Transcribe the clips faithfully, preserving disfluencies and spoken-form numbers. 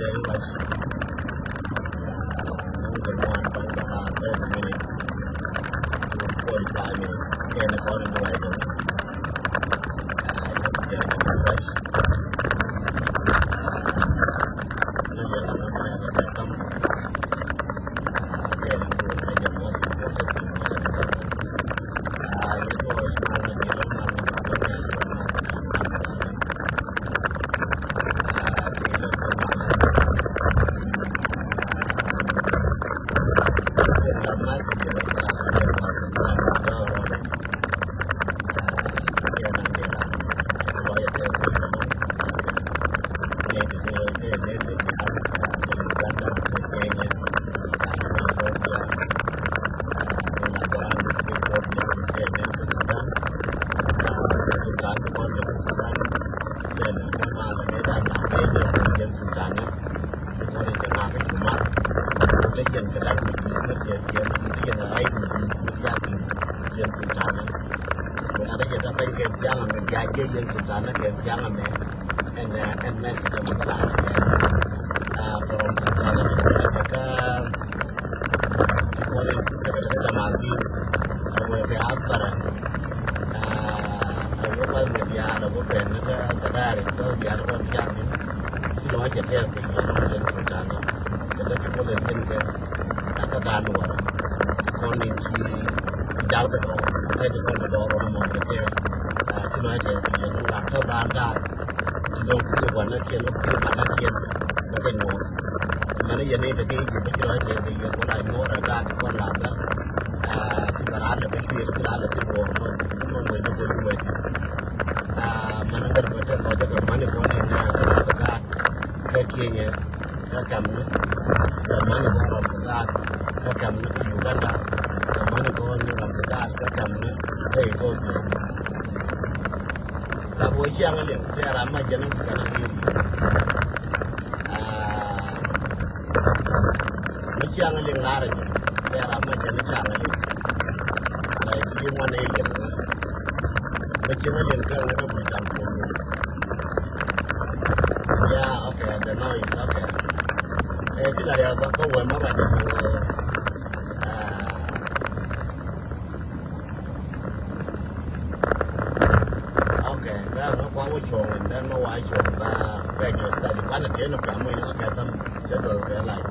Very much. Uh, we can go on for about thirty minutes to forty-five minutes. Kɛn kɔn in the right way. Uh, I think we can go fresh. Uh, we can go on for about thirty minutes. Ɛn, ɛn message ɛmɔ kɛ la. Ah, from Sultana ti kɔn in kɛ kɛ kɛ Damascene. Awɛ kɛ Asbara. Ah, awɛ kuath mɛ diaal awɛ pɛn ni kɛ kɛ daari kɛ diaal kɔn tiakin. Ci lɔ jɛ tɛɛl kɛ yɛ lɔ jɛ Sultana. Kɛ lɛ ti kɔn in kɛ kɛ kɛ kɛ dan wara. Kɔn in ci jal kɛ dɔɔ. Kɛ ti kɔn kɛ dɔɔ rɔ mɔ kɛ kɛ. Ah, ci lɔ jɛ tɛɛl kɛ yɛ lɔ la kɛ dan daari. Ti dɔ̱ŋ kui̱ wanɛ kiɛn lɔ kui̱ manɛ kiɛn lɔ kɛ nyuɔ̱ɔ̱r. Mɛn yɛn i̱ te kɛ Egypt ci rɔ tɛth kɛ yɛ kɔ la nyuɔ̱ɔ̱r ɛ gaat kɔ la bä. Aa, ci bɛ raa lɛ bä cuëër ci raa lɛ bä cuɔɔr mɔ mɔ wec ni go̱l wec. Aa, mɛn ŋär bä te lɔcä kɛ mani kɔn in nɛ kɛ raa bä gaat kɛ Kenya kɛ kɛmni. Kɛ mani kɔn ram bä gaat kɛ kɛmni kɛ Uganda. Kɛ mani kɔn ram bä gaat kɛ kɛmni kɛ Ethiopia. La bä ciaŋ liŋ tɛ ram ma jɛn kɛn a kiri. Aa, mi ciaŋ liŋ lar jɛ tɛ ram ma jɛn ciaŋ liŋ. Aa, ji̱ ŋuan ɛ liŋ. Mi ciaŋ liŋ kɛn ŋuan ɛ bi jaŋ kum. Yeah, okay, the noise, okay. Ɛ ti la riak ba ba wä ma ba jɛ. Aa, okay, kɛ ŋa kua wä cuɔ̱ŋ, and then ma wa cuɔ̱ŋ ba bɛ nyuɔth study. Kuan a tiɛn ni kuɛ mɔ in ŋa kɛ tham cɛ duɔl kɛ like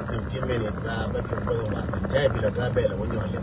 fifteen minutes ba ba cuɔ̱ŋ bä wa thin cɛ bi la ka bɛ la wä nyuɔth lɛ.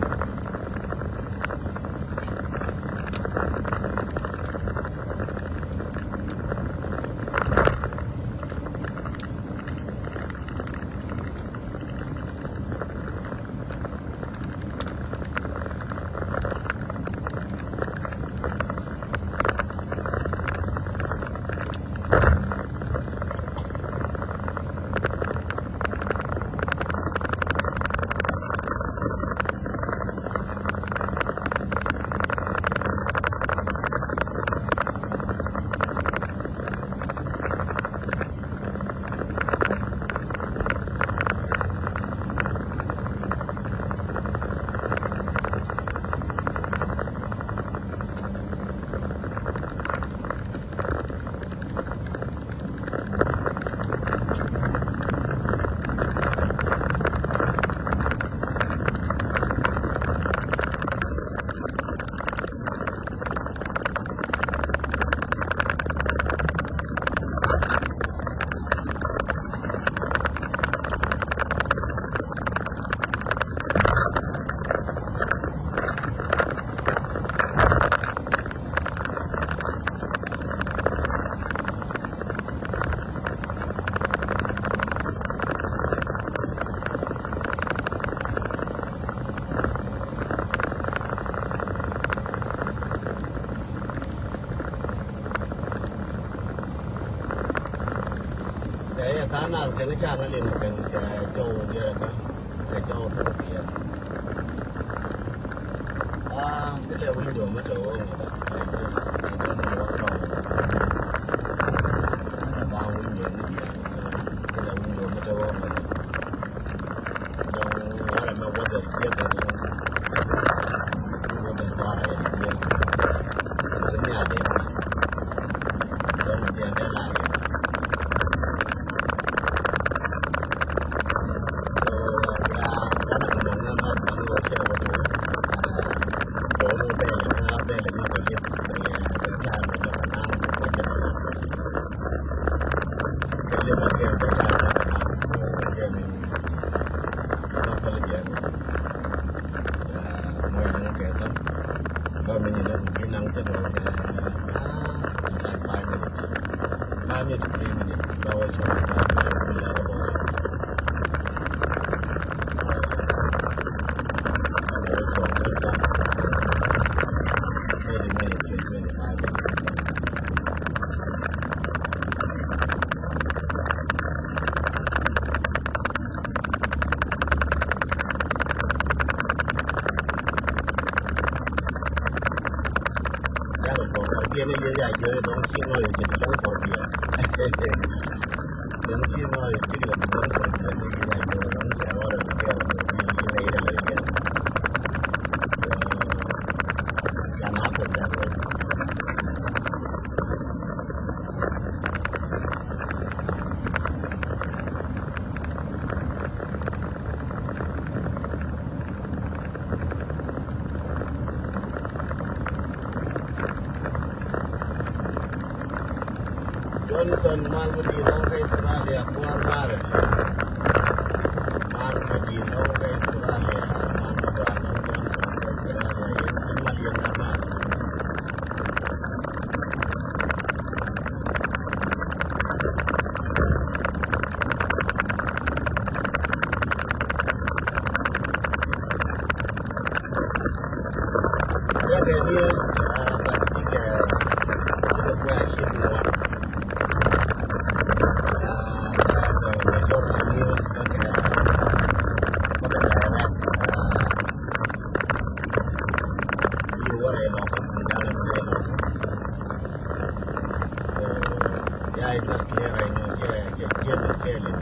Ɛ yɛ tha̱a̱ŋ nath kɛn ca ŋä liŋ kɛn kɛ jɔw diɛɛr kä kɛ jɔw diɛɛr. Ah, thilɛ window mi te wä ŋä bä. I just, I don't know what's wrong with it. Ɛ tha̱a̱ŋ window mi diɛɛr, so thilɛ window mi te wä ŋä bä. Dɔŋ warɛ mɛ weather jiɛk ɛ dɔŋ. Weather warɛ ɛ jiɛk. So mi a dee ma. Dɔŋ jiɛn dee la riɛk. Don't you know you can don't forget. Don't you know you still don't forget. So, it can happen that way. Johnson, mal mi di̱i̱t lɔ̱ŋ kä Australia, kuäär marɛ. Mal mi di̱i̱t lɔ̱ŋ kä Australia, mal mi di̱i̱t lɔ̱ŋ Johnson kä Australia, in, in mal yɛn kä mal. Breaking news, uh, but big, uh, big, uh, shit, you know. Uh, uh, the majority news, but, uh, but, uh, uh, you worry about it, you know. So, yeah, it's not clear right now. Che, che, James is telling.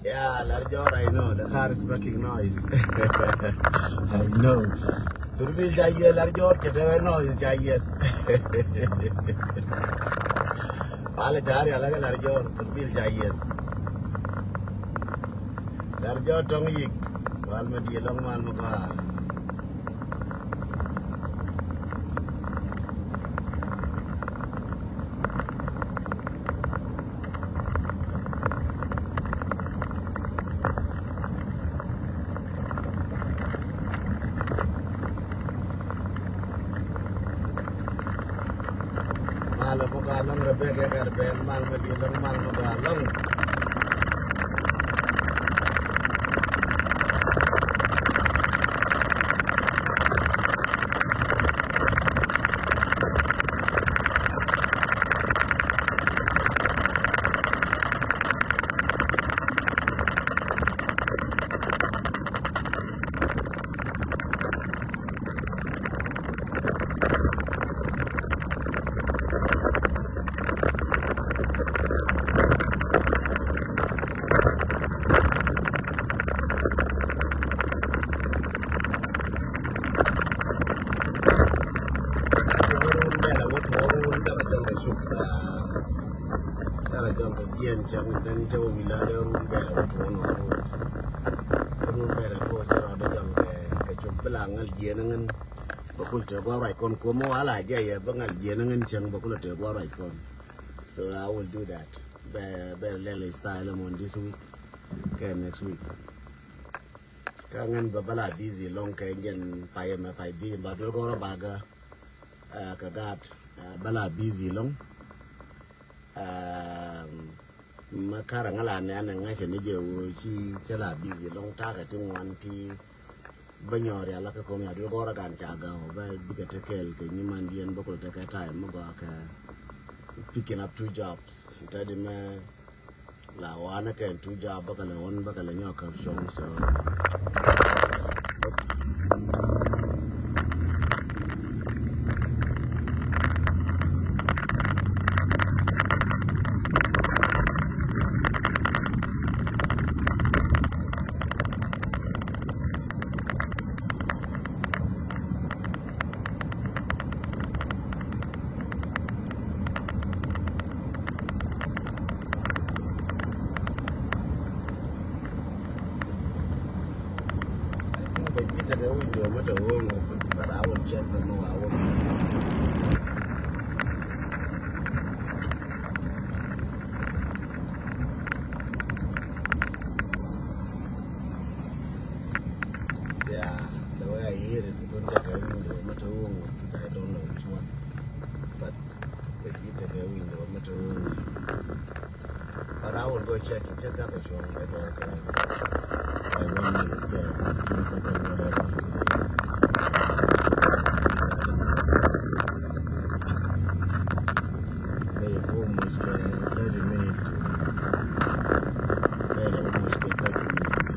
Yeah, Larjor, I know. The car is making noise. I know. Turbil ja yes, Larjor, kete noise ja yes. Pale jari alaga Larjor, turbil ja yes. Larjor tong yik. Mal mi di̱i̱t lɔ̱ŋ mal mi gɔaa. Mal mi gɔaa lɔ̱ŋ Rebecca Garbel, mal mi di̱i̱t lɔ̱ŋ mal mi gɔaa lɔ̱ŋ. Cara jɔl kɛ jiɛn cäŋ, then cɛ wä wi̱i̱ la dee run bɛrɛ wä tuɔɔn wä run. Run bɛrɛ tuɔɔn cɛ rɔ dee jɔl kɛ, kɛ cop bi la ŋäl jiɛn ŋän. Bä kul tëë gua̱a̱r ruac kɔn kuɔ̱mä wala jɛ yɛ bä ŋäl jiɛn ŋän cäŋ bä kul tëë gua̱a̱r ruac kɔn. So I will do that. Bɛ, bɛ lɛl style mɔ this week kɛ next week. Kä ŋän bä bä la busy lɔŋ kɛ jɛn payɛ mɛ pay di ba duel gɔrɔ bagä. Ah, kɛ gaat, ah, bä la busy lɔŋ. Ah, mɛ karɛ ŋä la nɛn ŋä cɛ ni jɛ wee ci cɛ la busy lɔŋ takɛ ti ŋuan ti bä nyɔɔr ya la kä kom ya dul gɔrɔ gan ca ga̱a̱ wä bä bikɛ te kɛɛl kɛ nyimandiɛn bä kul tekɛ time mi gɔaa kɛ picking up two jobs. Tɛ di mɛ La wanɛ kɛn two job bä kɛ lɛ wän bä kɛ lɛ nyɔk käp cuɔ̱ŋ so. I think bɛ ji̱ tekɛ window mi te ɣöö ŋɔ, but I will check them out. Check it, check that one. It's like one minute, yeah, fifteen seconds, whatever it is. Maybe almost, uh, thirty minutes. Maybe almost, uh, thirty minutes.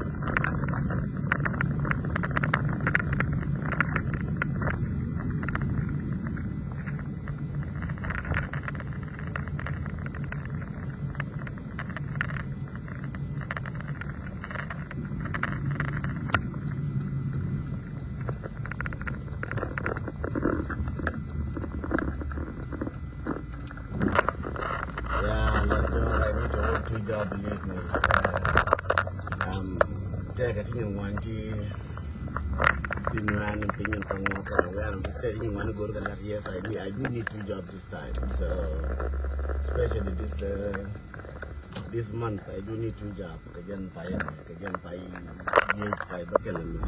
Yeah, lɛn jɔɔr, I need to work two job, believe me. Uh, um, tɛkɛ ti nyin ŋuan ti, ti nuan in piny in kɔŋ ŋuan kɛ wɛl, tɛkɛ ti nyin ŋuan go̱r kɛ lat, yes, I need, I do need two job this time. So, especially this, uh, this month, I do need two job. Kɛ jɛn pay, kɛ jɛn pay jiec, pay bäkɛl ni.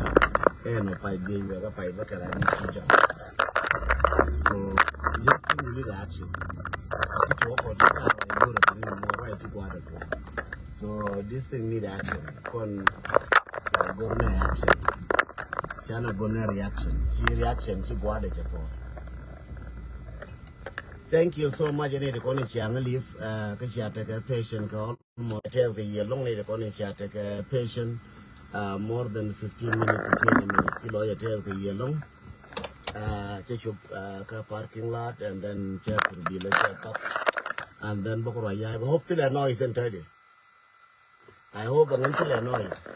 Ɛn ɔ pay jiec wek a pay bäkɛl, I need two job. So, this thing need action. Ki tuɔ kɔ di ka wɛ go̱r a tini mɔ right ti guada tuɔ. So, this thing need action. Kɔn, uh, go̱r ni action. Canɛ go̱r ni reaction. Ci reaction ci guada jɛ tuɔ. Thank you so much. Ɛn iti kɔn in ciaŋ live, uh, kä cia tekɛ patient kɛ all. Mɔ tɛth kɛ yiëë lɔŋ ni kɔn in cia tekɛ patient, uh, more than fifteen minutes to twenty minutes. Ci lɔ yɛ tɛth kɛ yiëë lɔŋ. Uh, cɛ cop, uh, kä parking lot and then cɛ pur bi lɛ cɛ park. And then bä kɛ rɔ yay. I hope thilɛ noise in thirty. I hope a ŋän thilɛ noise.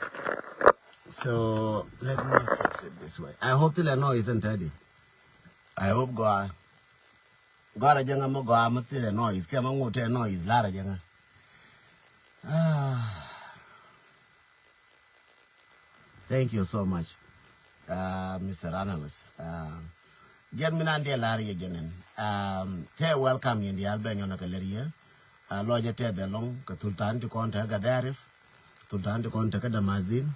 So let me fix it this way. I hope thilɛ noise in thirty. I hope gɔaa. Gɔaa rɛ jɛ ŋä mi gɔaa mi thilɛ noise. Kɛ mi ŋot tɛ noise la rɛ jɛ ŋä. Ah. Thank you so much, uh, Mister Analyst. Uh, jɛn mi nan diɛ lar yɛ jɛnɛn. Um, tɛ welcome yɛn dial bɛ nyɔnɛ kɛ lɛr yɛ. Uh, lɔcɛ tɛ dhɛ lɔŋ kɛ thultan ti kɔn tɛ kɛ dhɛrif. Thultan ti kɔn tɛ kɛ Damazin.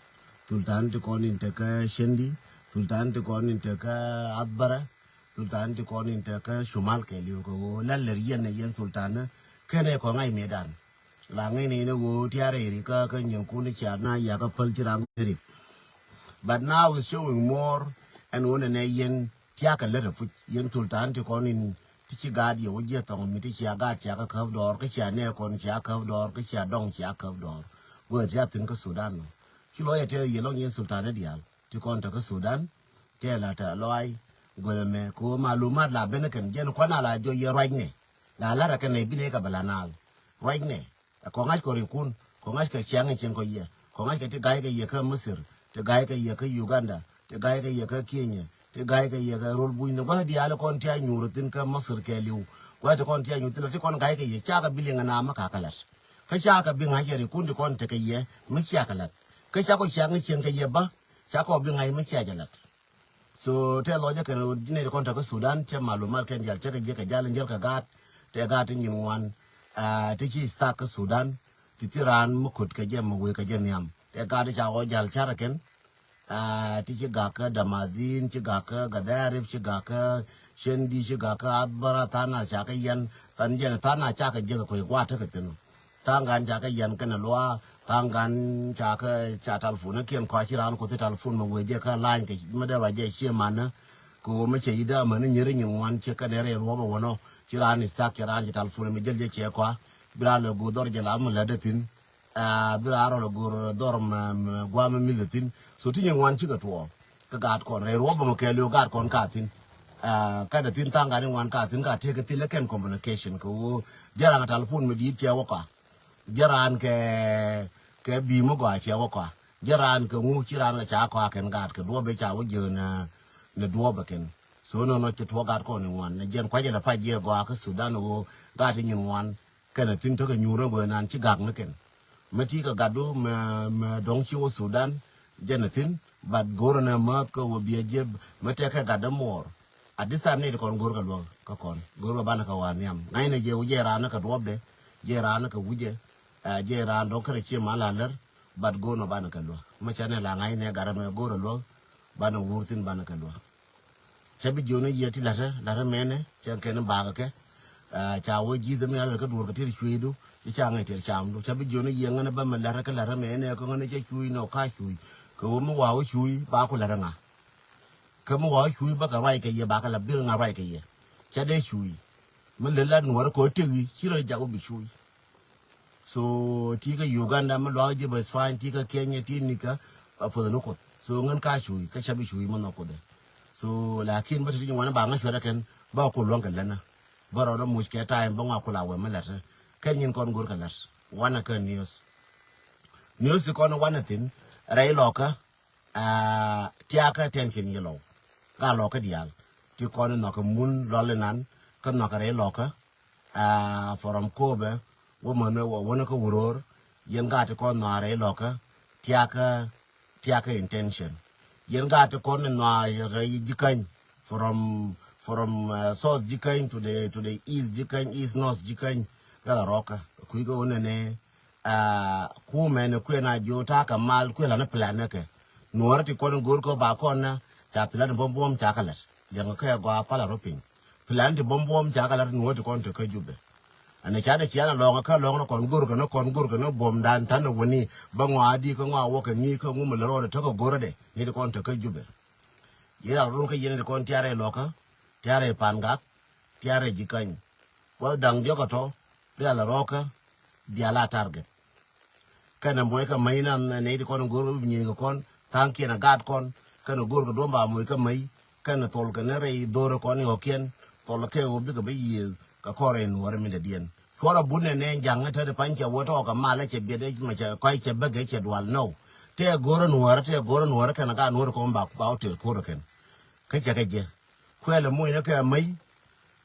Thultan ti kɔn in tɛ kɛ Shendi. Thultan ti kɔn in tɛ kɛ Adbara. Thultan ti kɔn in tɛ kɛ Shumal kɛ liu kɛ ɣöö la lɛr yɛn ɛ yɛn thultan ni kɛn ɛ kɔŋ a imiɛdan. La ŋi̱n ni ni ɣöö tiarɛ iri kä kä nyinkun i̱ cia na yakä päl ci ram iri. But now is showing more ɛn ɣöö nɛnɛ yɛn tiakä lät ɛ puc yɛn thultan ti kɔn in ti ci gaat yɛ wä jiɛ thɔŋ mi ti cia gaat cia kä käp dɔɔr kä cia nɛɛ kɔn cia käp dɔɔr kä cia dɔŋ cia käp dɔɔr. Wee tia thi̱n kä Sudan nɔ ci lɔ yɛ tiɛth yɛ lɔŋ yɛn thultan ni diaal. Ti kɔn te kä Sudan, tɛ la tɛ lɔac guɛth ɛmɛ kɛ ɣöö malumat la ben kɛn jɛn kuan a la jɔc yɛ ruacnɛ. La la̱rä kɛn ɛ binɛ kɛ bɛ la naal ruacnɛ. Ɛ kɔŋ ŋa̱c kɛ rikun, kɔŋ ŋa̱c kɛ ciaŋ in cieŋ kɔ yɛ, kɔŋ ŋa̱c kɛ ti ga̱y kɛ yɛ kä Misir, ti ga̱y kɛ yɛ kä Uganda, ti ga̱y kɛ yɛ kä Kenya, ti ga̱y kɛ yɛ kä rol bunyni gua̱th diaal kɔn ti a nyuur thi̱n kä Misir kɛɛliw. Gua̱th ti kɔn ti a nyuur thi̱n la ti kɔn ga̱y kɛ yɛ cakɛ bi liŋ ɛnaam mi kakä la̱t. Kä cakɛ bi ŋa̱c yɛ rikun ti kɔn tekɛ yɛ mi ciakɛ la̱t. Kä cakɔ ciaŋ in cieŋ kɛ yɛ bä, cakɔ bi ŋa̱c mi ciakɛ la̱t. So tɛ lɔcä kɛn nɛy ti kɔn te kä Sudan cɛ malumat kɛn diaal cɛ kɛ jiäk kɛ jal in jäl kɛ gaat tɛ gaat ti nyin ŋuan. Ah, ti ci stuck kä Sudan ti thil raan mi ko̱t kɛ jɛ mi wee kɛ jɛ nhiam tɛ gaat ti ca ɣɔɔ jal carɛ kɛn. Ah, ti ci gak kä Damazin ci gak kä Gadharif ci gak kä Shendi ci gak kä Adbara tha̱a̱ŋ nath ca kɛ yɛn than jɛn tha̱a̱ŋ nath ca kɛ jiäk kɛ kuec gua̱a̱th tekɛ thi̱n. Tha̱a̱ŋ gan ca kɛ yɛn kɛnɛ luaak, tha̱a̱ŋ gan ca kɛ ca talpun ɛ kiɛn kɔac ci raan kuoth i̱ talpun mɛ wee jɛ kä la̱a̱ny kɛ mɛ dee ruac jɛ ciɛ manä. Kɛ ɣöö mɛ cɛ yi̱t dee amäni nyier i̱ nyin ŋuan ciɛ kɛnɛ rɛy ruɔ̱p ɛ wänɔ ci raan i̱ thak cɛ raan ci talpun mɛ jäl jɛ ciɛ kɔa. Bi raan lɛ go̱o̱r dhɔr jɛ la mɛ lätdɛ thi̱n. Aa, bi raan rɔ lɛ go̱o̱r dhɔr mɛ gua̱a̱m mɛ mi̱th ɛ thi̱n. So ti nyin ŋuan cikɛ tuɔɔk. Kä gaat kɔn rɛy ruɔ̱p ɛmɔ kɛɛliw gaat kɔn ka thi̱n. Aa, kä dee thi̱n tha̱a̱ŋ gat in ŋuan ka thi̱n ka tëëk kɛ thilɛ kɛn communication kɛ ɣöö jɛ raan kɛ talpun mi di̱i̱t cɛ wä kɔa. Jɛ raan kɛ kɛ bi̱i̱ mi gɔaa cɛ wä kɔa. Jɛ raan kɛ ŋuk ci raan kɛ ca kɔa kɛn gaat kɛ duɔ̱ɔ̱p ëë ca wä jiö nɛ nɛ duɔ̱ɔ̱p ɛ kɛn. So nɔnɔ ci tuɔɔk gat kɔn in ŋuan nɛ jɛn kua̱cɛ lɛ pac jiɛ gɔaa kä Sudan ɣöö gaat in nyin ŋuan. Kɛnɛ thi̱n tekɛ nyuur ɛ guɛ nan ci gak ni kɛn. Mɛ ti kɛ gatdu mɛ mɛ dɔ̱ŋ ci wä Sudan jɛn ɛ thi̱n. But go̱rɛ nɛ mäth kä wä biɛ jiɛ mɛ tɛkɛ gatdä muɔɔr. At this time ni ti kɔn go̱rkɛ luäk kä kɔn go̱rkɛ banɛ kɛ wa̱a̱ nhiam ŋa̱cnɛ jɛ wä jɛ raan ni kɛ duɔ̱pdɛ. Jɛ raan ni kɛ wi̱cɛ. Ɛ jɛ raan dɔ̱ŋ kärɛ ci ma la lär. But go̱rnɔ banɛ kɛ luäk mɛ cɛ ni la ŋa̱cnɛ gatdä mɛ go̱rɛ luäk. Banɛ wur thi̱n banɛ kɛ luäk. Cɛ bi jiɔni yiɛ ti la̱tɛ la̱tɛ mɛnɛ cɛ kɛn bakä kɛ. Ca wä ji̱th mi alɛ kä duɔr kɛ tir cuidu ci ca ŋäc tir camdu ca bi jiɔni yiëŋ ŋän bä mi lɛr kä lɛr mi ɛn ɛ kä ŋän cɛ cui nɔ ka cui kɛ wä mi wa wä cui ba ku lɛr ŋa. Kä mi wa wä cui bä kɛ ruac kɛ yɛ ba kɛ la bil ŋa ruac kɛ yɛ. Ca dee cui mi lɛ la nuɔr kɛ wä tegi ci rɔ jak wä bi cui. So ti kä Uganda mi luaak ji̱ bä Spain ti kä Kenya ti nikä a puɔth ni kuoth. So ŋän ka cui kä ca bi cui mi nhɔk kuoth. So lakin bä ti ti nyuan ba ŋä cuɛt kɛn ba ku luɔŋ kɛ lɛnä. Bä rɔɔdä muc kɛ time bä ŋɔak ku la wɛ mi lɛt kɛn nyin kɔn go̱r kɛ lɛt. Wanɛ kä news. News ti kɔn wanɛ thin rɛy lɔkä. Tiakä tension yɛ lɔw. Ga lɔkä diaal ti kɔn nhɔk kɛ mun lɔl inan kä nhɔk kɛ rɛy lɔkä. From Kobe wä män wä wä ni kä wuror. Yɛn ga ti kɔn nhɔk rɛy lɔkä. Tiakä tiakä intention. Yɛn ga ti kɔn ni nhɔa rɛy Jikäny from from south Jikäny to the to the east Jikäny, east north Jikäny. Gal a rɔkä kui̱ kä wä nɛnɛ. Kumɛ ni kuɛ na jiö takä mal kuɛ la ni plan ni kɛ. Nuɔrä ti kɔn go̱r kä ba kɔn na ca plan buɔm buɔm ca kä lät. Liɛŋ kä gɔaa pal a rɔ piny. Plan ti buɔm buɔm ca kɛ lat nuɔ̱ɔ̱t ti kɔn te kä Jubɛ. Ɛn ca ni cian a lɔŋ kä lɔŋ ni kɔn go̱r kɛ ni kɔn go̱r kɛ ni buɔm dan tan ni wuni bä ŋɔa di kä ŋɔa wä kɛ ni kä ŋumɛ lɛ rɔɔdɛ te kä go̱r dɛ ni ti kɔn te kä Jubɛ. Yɛ ral run kä yɛn ti kɔn tiarɛ lɔkä tiarɛ pan gak tiarɛ Jikäny. Wä daŋ diɔk a tɔ ri a la rɔkä. Bia la target. Kɛnɛ moc kä mäc nan nɛy ti kɔn go̱r bi nyieny kɛ kɔn tha̱a̱ŋkiɛn a gaat kɔn. Kɛnɛ go̱r kɛ duɔ̱m ba moc kä mäc. Kɛnɛ thol kɛnɛ rɛy dho̱r kɔn i̱ ɣɔ̱kiɛn thol kɛ ɣöö bikɛ bi yiëëth kɛ kɔn rɛy nuɔ̱ɔ̱rä min dädiɛn. Cuɔr a but nɛn nɛn ja̱ŋ ni täti pa̱ny cɛ wä tɔɔk kɛ mal cɛ biɛt ma cɛ kɔc cɛ bäkɛ cɛ dual nɔw. Tëë go̱r a nuɔ̱ɔ̱rä tëë go̱r a nuɔ̱ɔ̱rä kɛnɛ gaat nuɔ̱ɔ̱rä kɔn ba ba wä tëë ko̱r kɛn. Kä cɛ kɛ jɛ kuɛl a moc ni kɛ mäc.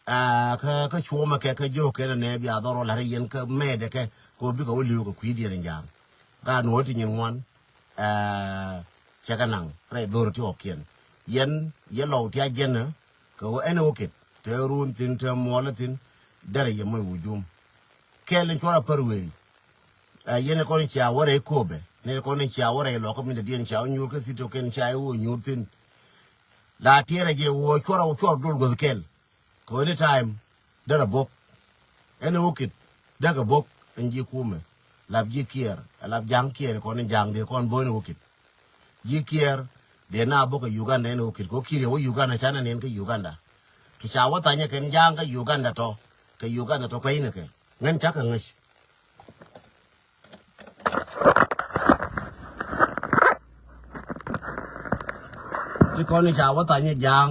Aa kä kä cuɔmɛ kɛ kä jiök kɛn nɛ bia dhɔr wä la̱t yɛn kä mɛɛdɛ kɛ kɛ wä bikɛ wä li̱w kɛ kui̱diɛn in ja̱a̱ŋ. Gaat nuɔ̱ɔ̱ri ti nyin ŋuan. Aa cɛ kɛ naŋ rɛy dho̱r ti ɣɔ̱kiɛn. Yɛn yɛ lɔw ti a jɛn ɛ kɛ wä ɛn ɛ wä kit te ruun thi̱n te muɔlä thi̱n. Derɛ yɛ moc wujum. Kɛl in cuɔr a pär wee. Aa yɛn ɛ kɔn in cia wä rɛy Kobe ni ɛ kɔn in cia wä rɛy lɔkä min te diɛn cia wä nyuur kä thit tokɛn cia wä nyuur thi̱n. La tiɛɛrɛ jɛ wä cuɔr a wä cuɔr dol guäth kɛl. Kɛ wä ni time derɛ bok. Ɛn ɛ wä kit däkɛ bok ɛn ji̱ kumɛ. Lap ji̱ kiɛɛr ɛ lap ja̱ŋ kiɛɛr kɔn in ja̱ŋ dee kɔn bo̱o̱n ɛ wä kit. Ji̱ kiɛɛr dee na bok ɛ Uganda ɛn ɛ wä kit kɛ wä kir yɛ wä Uganda canɛ nɛn kä Uganda. Tu ca wä thanyɛ kɛn ja̱ŋ kä Uganda tɔ kɛ Uganda tɔ kuɛy ni kɛ ŋän cakɛ ŋäc. Ti kɔn i̱ ca wä thany i̱ ja̱a̱ŋ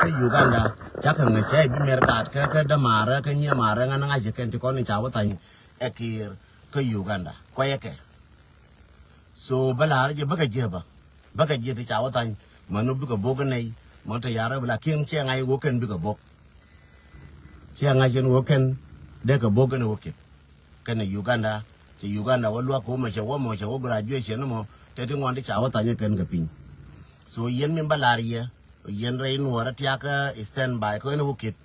kä Uganda cakɛ ŋäc cɛ i̱ bi mɛr kaat kä kä dämaarä kä nyiamaarä ŋän ŋa̱c kɛn ti kɔn i̱ ca wä thany ɛ kiir kä Uganda kuayɛ kɛ. So bä la̱r jɛ bäkɛ jiɛ bä bäkɛ jiɛ ti ca wä thany män wä bikɛ bok nɛy män te yarä bi la kiɛn cɛ ŋa̱c wä kɛn bikɛ bok. Cɛ ŋa̱c ɛn wä kɛn dee kɛ bok ɛn wä kiɛn. Kɛnɛ Uganda cɛ Uganda wä luak kɛ wä mɛ cɛ wä mɔ cɛ wä graduation mɔ tɛ ti ŋuan ti ca wä thanyɛ kɛn kɛ piny. So yɛn min bä lar yɛ yɛn rɛy nuɔɔrä tiakä stand by kɛ ɛn wä kiɛn.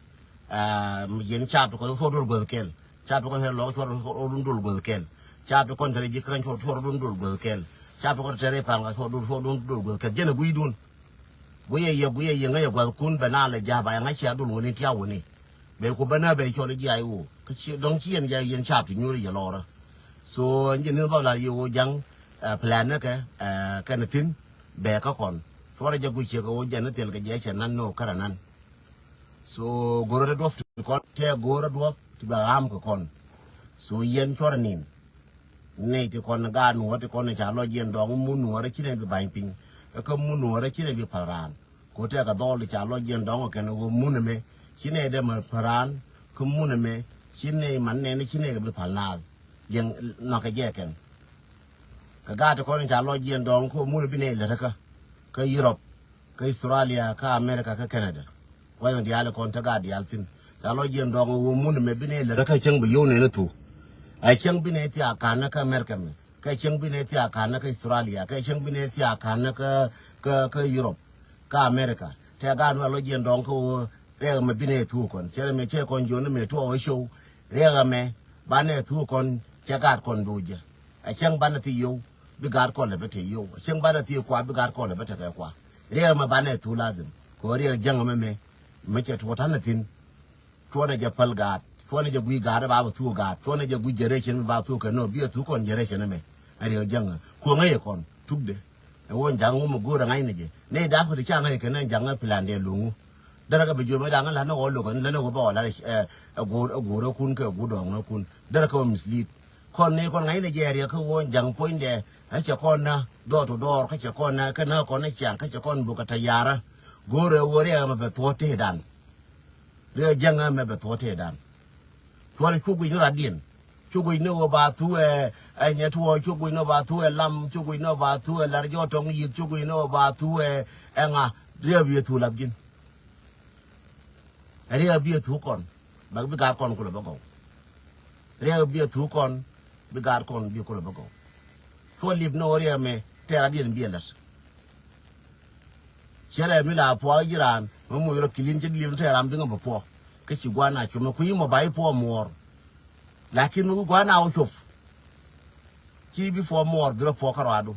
Yɛn cap kɔ cuɔr dol guäth kɛl cap kɔ cuɔr lɔk cuɔr dol guäth kɛl cap kɔ tɛrɛ ji̱ kɛn cuɔr dol guäth kɛl cap kɔ tɛrɛ pal kɔ cuɔr dol cuɔr dol guäth kɛl jɛn ɛ gui̱dun. Guiyɛ yɛ guiyɛ yɛ ŋäcɛ gua̱thkun bɛ na lɛ ja̱a̱p a yɛ ŋa̱c cia dul wuni tia wuni. Bɛ ku bä na bɛ cɔl i̱ jiaac ɣöö kä ci dɔ̱ŋ ci yɛn jiaac yɛn caap ti nyuur yɛ lɔrä. So ɛn ji̱ ni̱n bä lar yɛ ɣöö ja̱ŋ plan ni kɛ kɛn thi̱n bɛ kä kɔn. Cuɔrɛ jɛ guic ciek ɣöö jɛn ni thil kɛ jɛ cɛ nan ni ɣöö kärɛ nan. So go̱rä ti duɔ̱p ti kɔn tɛ go̱rä duɔ̱p ti bɛ ɣam kɛ kɔn. So yɛn cuɔrɛ nin. Nɛy ti kɔn gaat nuɔ̱ɔ̱r ti kɔn ca lɔc yɛn dɔ̱ŋ mun nuɔ̱ɔ̱rä ci nɛ bi ba̱ny piny. Kä mun nuɔ̱ɔ̱rä ci nɛ bi päl raan. Ko tɛkɛ dhɔl ca lɔc yɛn dɔ̱ŋ kɛn ɣöö mun ɛmɛ ci nɛ dee ma päl raan. Kä mun ɛmɛ ci nɛ man nɛn ci nɛ bi päl naath. Liɛŋ nhɔkɛ jɛ kɛn. Kɛ gaat ti kɔn ca lɔc yɛn dɔ̱ŋ ko mun bi nɛ lät kä kä Europe. Kä Australia kä America kä Canada. Kua̱th in diaal ikɔn te gaat diaal thi̱n ca lɔ jiɛn dɔŋ iwuɔ mun mɛ bi nɛ lät kä cäŋ bi yio̱w nɛn ithu. Ɛ cäŋ bi nɛ thiaak ka̱n kä America mɛ kä cäŋ bi nɛ thiaak ka̱n kä Australia kä cäŋ bi nɛ thiaak ka̱n kä kä kä Europe. Kä America tɛ gaat mi a lɔ jiɛn dɔŋ kä wä riɛk mɛ bi nɛ thu kɔn cɛ rɛ mɛ cɛ kɔn jiɔn mɛ tuɔ wä show. Riɛk mɛ ba nɛ thu kɔn cɛ gaat kɔn bi wä jɛ. Ɛ cäŋ banɛ thi yio̱w bi gaat kɔn lɛ bä te yio̱w ɛ cäŋ banɛ thi kua bi gaat kɔn lɛ bä te kɛ kua. Riɛk mɛ banɛ thu lazim kɛ ɣöö riɛk jäŋ mɛ mɛ mɛ cɛ tuɔt tanɛ thi̱n. Tuɔt ɛ jɛ päl gaat Cuɔnɛ jɛ guic gaat ba bɛ thuk gaat. Cuɔnɛ jɛ guic generation mi ba thuk kɛ nɔ. Bi a thuk kɔn generation ɛmɛ. Ɛ riɛk jäŋä. Kuɔŋä yɛ kɔn. Tukdɛ. Ɛ wä jaŋ wä mɛ go̱o̱rɛ ŋa̱cnɛ jɛ. Nɛ dap kɛ ti ca ŋa̱c kɛ nɛ jaŋä plan dɛ luŋu. Derɛ kɛ bɛ jiöm ɛ daŋ ɛ la̱t ni ɣɔw lo̱k ɛn lät ni ɣɔw bɛ ɣɔw la̱t ɛ, ɛ go̱o̱r, ɛ go̱o̱r ɛ kun kɛ go̱o̱r dɔɔŋ ni kun. Derɛ kɛ bɛ mislead. Kɔn ni kɔn ŋa̱cnɛ jɛ riɛk kä wä jaŋ puɔ̱nydɛ. Ɛ cɛ kɔn na door to door, kä cɛ kɔn na, kä na kɔn na ciaŋ, kä cɛ kɔn bukɛ tayara. Go̱o̱rɛ wä riɛk ɛmɛ bɛ thuɔ̱t tëëdan. Riɛk jäŋä mɛ bɛ thuɔ̱t tëëdan. Cuɔl cu guic ni radiɛn. Cu guic ni ɣöö ba thu ɛ, ɛ nyɛ tuɔɔc, cu guic ni ɣöö ba thu ɛ lam, cu guic ni ɣöö ba thu ɛ lar jɔɔtɔŋ yiëth, cu guic ni ɣöö ba thu ɛ, ɛ ŋa. Riɛk bi ɛ thu lap ji̱n. Ɛ riɛk bi ɛ thu kɔn. Bak bi gaat kɔn kulɛ bä gɔw. Riɛk bi ɛ thu kɔn, bi gaat kɔn bi kulɛ bä gɔw. Cuɔl lip ni ɣöö riɛk mɛ tɛɛr radiɛn bi ɛ lät. Cɛ rɛɛ mi la puɔ ji̱ raan mi muc rɔ kilin cɛ dilim tɛ ram biŋ bɛ puɔ. Kä ci gua̱a̱n a cumɛ kui̱ mɔ ba i̱ puɔ muɔɔr. Lakin mi gua̱a̱n a wä cop. Ci bi puɔ muɔɔr bi rɔ puɔ kä rɔadu.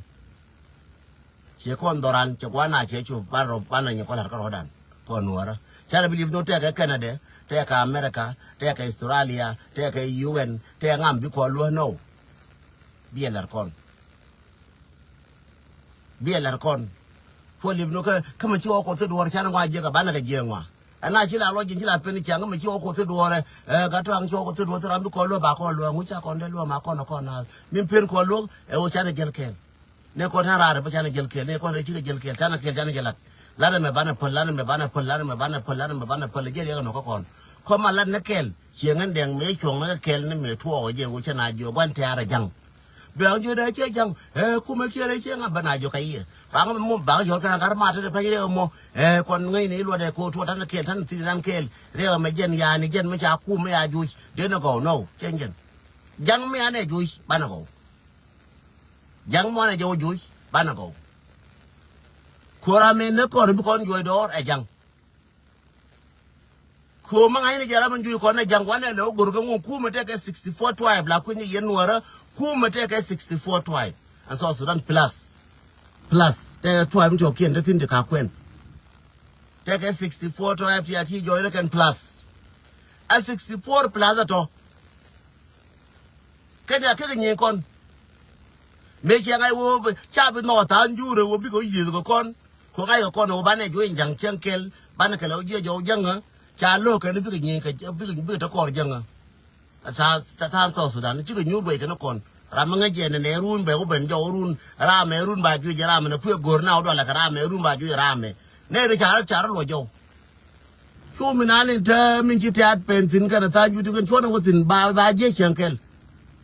Ciɛ kɔn dhɔran cɛ gua̱a̱n a cɛ cop ban rɔ ban a nyɛ kɔn la̱r kä rɔɔdan. Kɔn nuɔrä ca rɛ bi li̱p nhok tɛkɛ Canada, tɛkɛ America, tɛkɛ Australia, tɛkɛ U N, tɛkɛ ŋam bi kɔn luäk nɔw. Bi ɛ la̱r kɔn. Bi ɛ la̱r kɔn. Kuɔ lip ni kä kä mi ci wä kuɔth i̱ duɔ̱ɔ̱r canɛ ŋɔa jiɛk a banɛ kɛ jiɛk ŋɔa. Ɛn a ci la luɔc ji̱n ci la pen i̱ ciaŋ kä mi ci wä kuɔth i̱ duɔ̱ɔ̱r ɛ, ɛ gat tɔ̱a̱ŋ ci wä kuɔth i̱ duɔ̱ɔ̱r thil ram bi kɔn luɔ̱k ba kɔn luɔ̱k ŋu ca kɔn dee luɔ̱k ma kɔn ɛ kɔn naath. Min pen kɔn luɔ̱k ɛ wä canɛ jiɛl kɛɛl. Nɛ kɔn tɛn raar ɛ bä canɛ jiɛl kɛɛl, nɛ kɔn rɛy cikɛ jiɛl kɛɛl, canɛ kɛɛl, canɛ jiɛl lat. Lat ɛmɛ banɛ päl, lat ɛmɛ banɛ päl, lat ɛmɛ banɛ päl, lat ɛmɛ banɛ päl, ɛ jiɛl riɛk ɛnɔ kä kɔn. Kɔn ma lat ni kɛɛl, ciɛ ŋän dɛŋ mëë cuɔ̱ŋ ni kɛ kɛɛl ni mëë tuɔɔk ɛ jɛ wä cɛ na jiɔk gua̱n tɛ̈r ɛ ja̱ŋ. Bɛ ɣän jiöt ɛ cɛ ja̱ŋ ɛ kumɛ kiɛ rɛy cɛ ŋa̱ bä na jiɔk kä yiëë. Ba ŋa̱ mɔ ba ɣä yɔr kɛ ŋa̱ gat maat te pany rɛw mɔ ɛ kɔn ŋäcnɛ i̱ luɔt ɛ ko̱ tuɔt ta̱n kɛɛl ta̱n thi̱n ta̱n kɛɛl. Rɛw ɛmɛ jɛn ya̱a̱ni jɛn mi ca kumɛ ya juuc. Dee ni gɔw nɔw cɛ jɛn. Ja̱ŋ mi anɛ juuc banɛ gɔw. Ja̱ŋ mɔ anɛ jɛ wä juuc banɛ gɔw. Ko̱r amɛ ni kɔn bi kɔn juɔc dɔɔr ɛ ja̱ŋ. Ko̱o̱m mi ŋa̱cni jɛ ram in juuc kɔn ɛ ja̱ŋ wanɛ lɛ wä go̱r kä ŋuɔ̱n kumɛ tɛkɛ sixty four tribe la kui̱ni yɛn nuɔrä. Kumɛ tɛkɛ sixty four tribe. And South Sudan plus. Plus tɛkɛ tribe mi tiɔkiɛn te thi̱n ti ka kuɛn. Tɛkɛ sixty four tribe ti a ti jɔɔc rɛ kɛn plus. A sixty four plus atɔ. Kɛn ya kek nyin kɔn. Mëë ciɛ ŋa̱c wä ca bi nhɔk a tha̱a̱ŋ juurɛ wä bikɛ wä yiëth kɛ kɔn. Ku ŋa̱c kɛ kɔn wä banɛ juɔc in ja̱ŋ cäŋ kɛl banɛ kɛ lɛ wä jiɛ jɔw jäŋä. Ca lo̱k kɛn bikɛ nyin kɛ bikɛ bikɛ te kɔr jäŋä. Tha̱a̱ŋ South Sudan cikɛ nyuur guɛc kɛn kɔn. Ram mi ŋäc jɛ nɛnɛ run bɛ wä ben jɔw run. Ramɛ run ba juɔc ramɛ nɛ kuɛ go̱r na wä dualɛ kɛ ramɛ run ba juɔc ramɛ. Nɛ ri ca rɔ ca rɔ luɔ jɔw. Cu mi nan in te min ci tɛ̈t pen thi̱n kɛnɛ tha̱a̱ŋ juti kɛn cuɔnɛ wä thi̱n ba ba jiɛ cieŋ kɛl.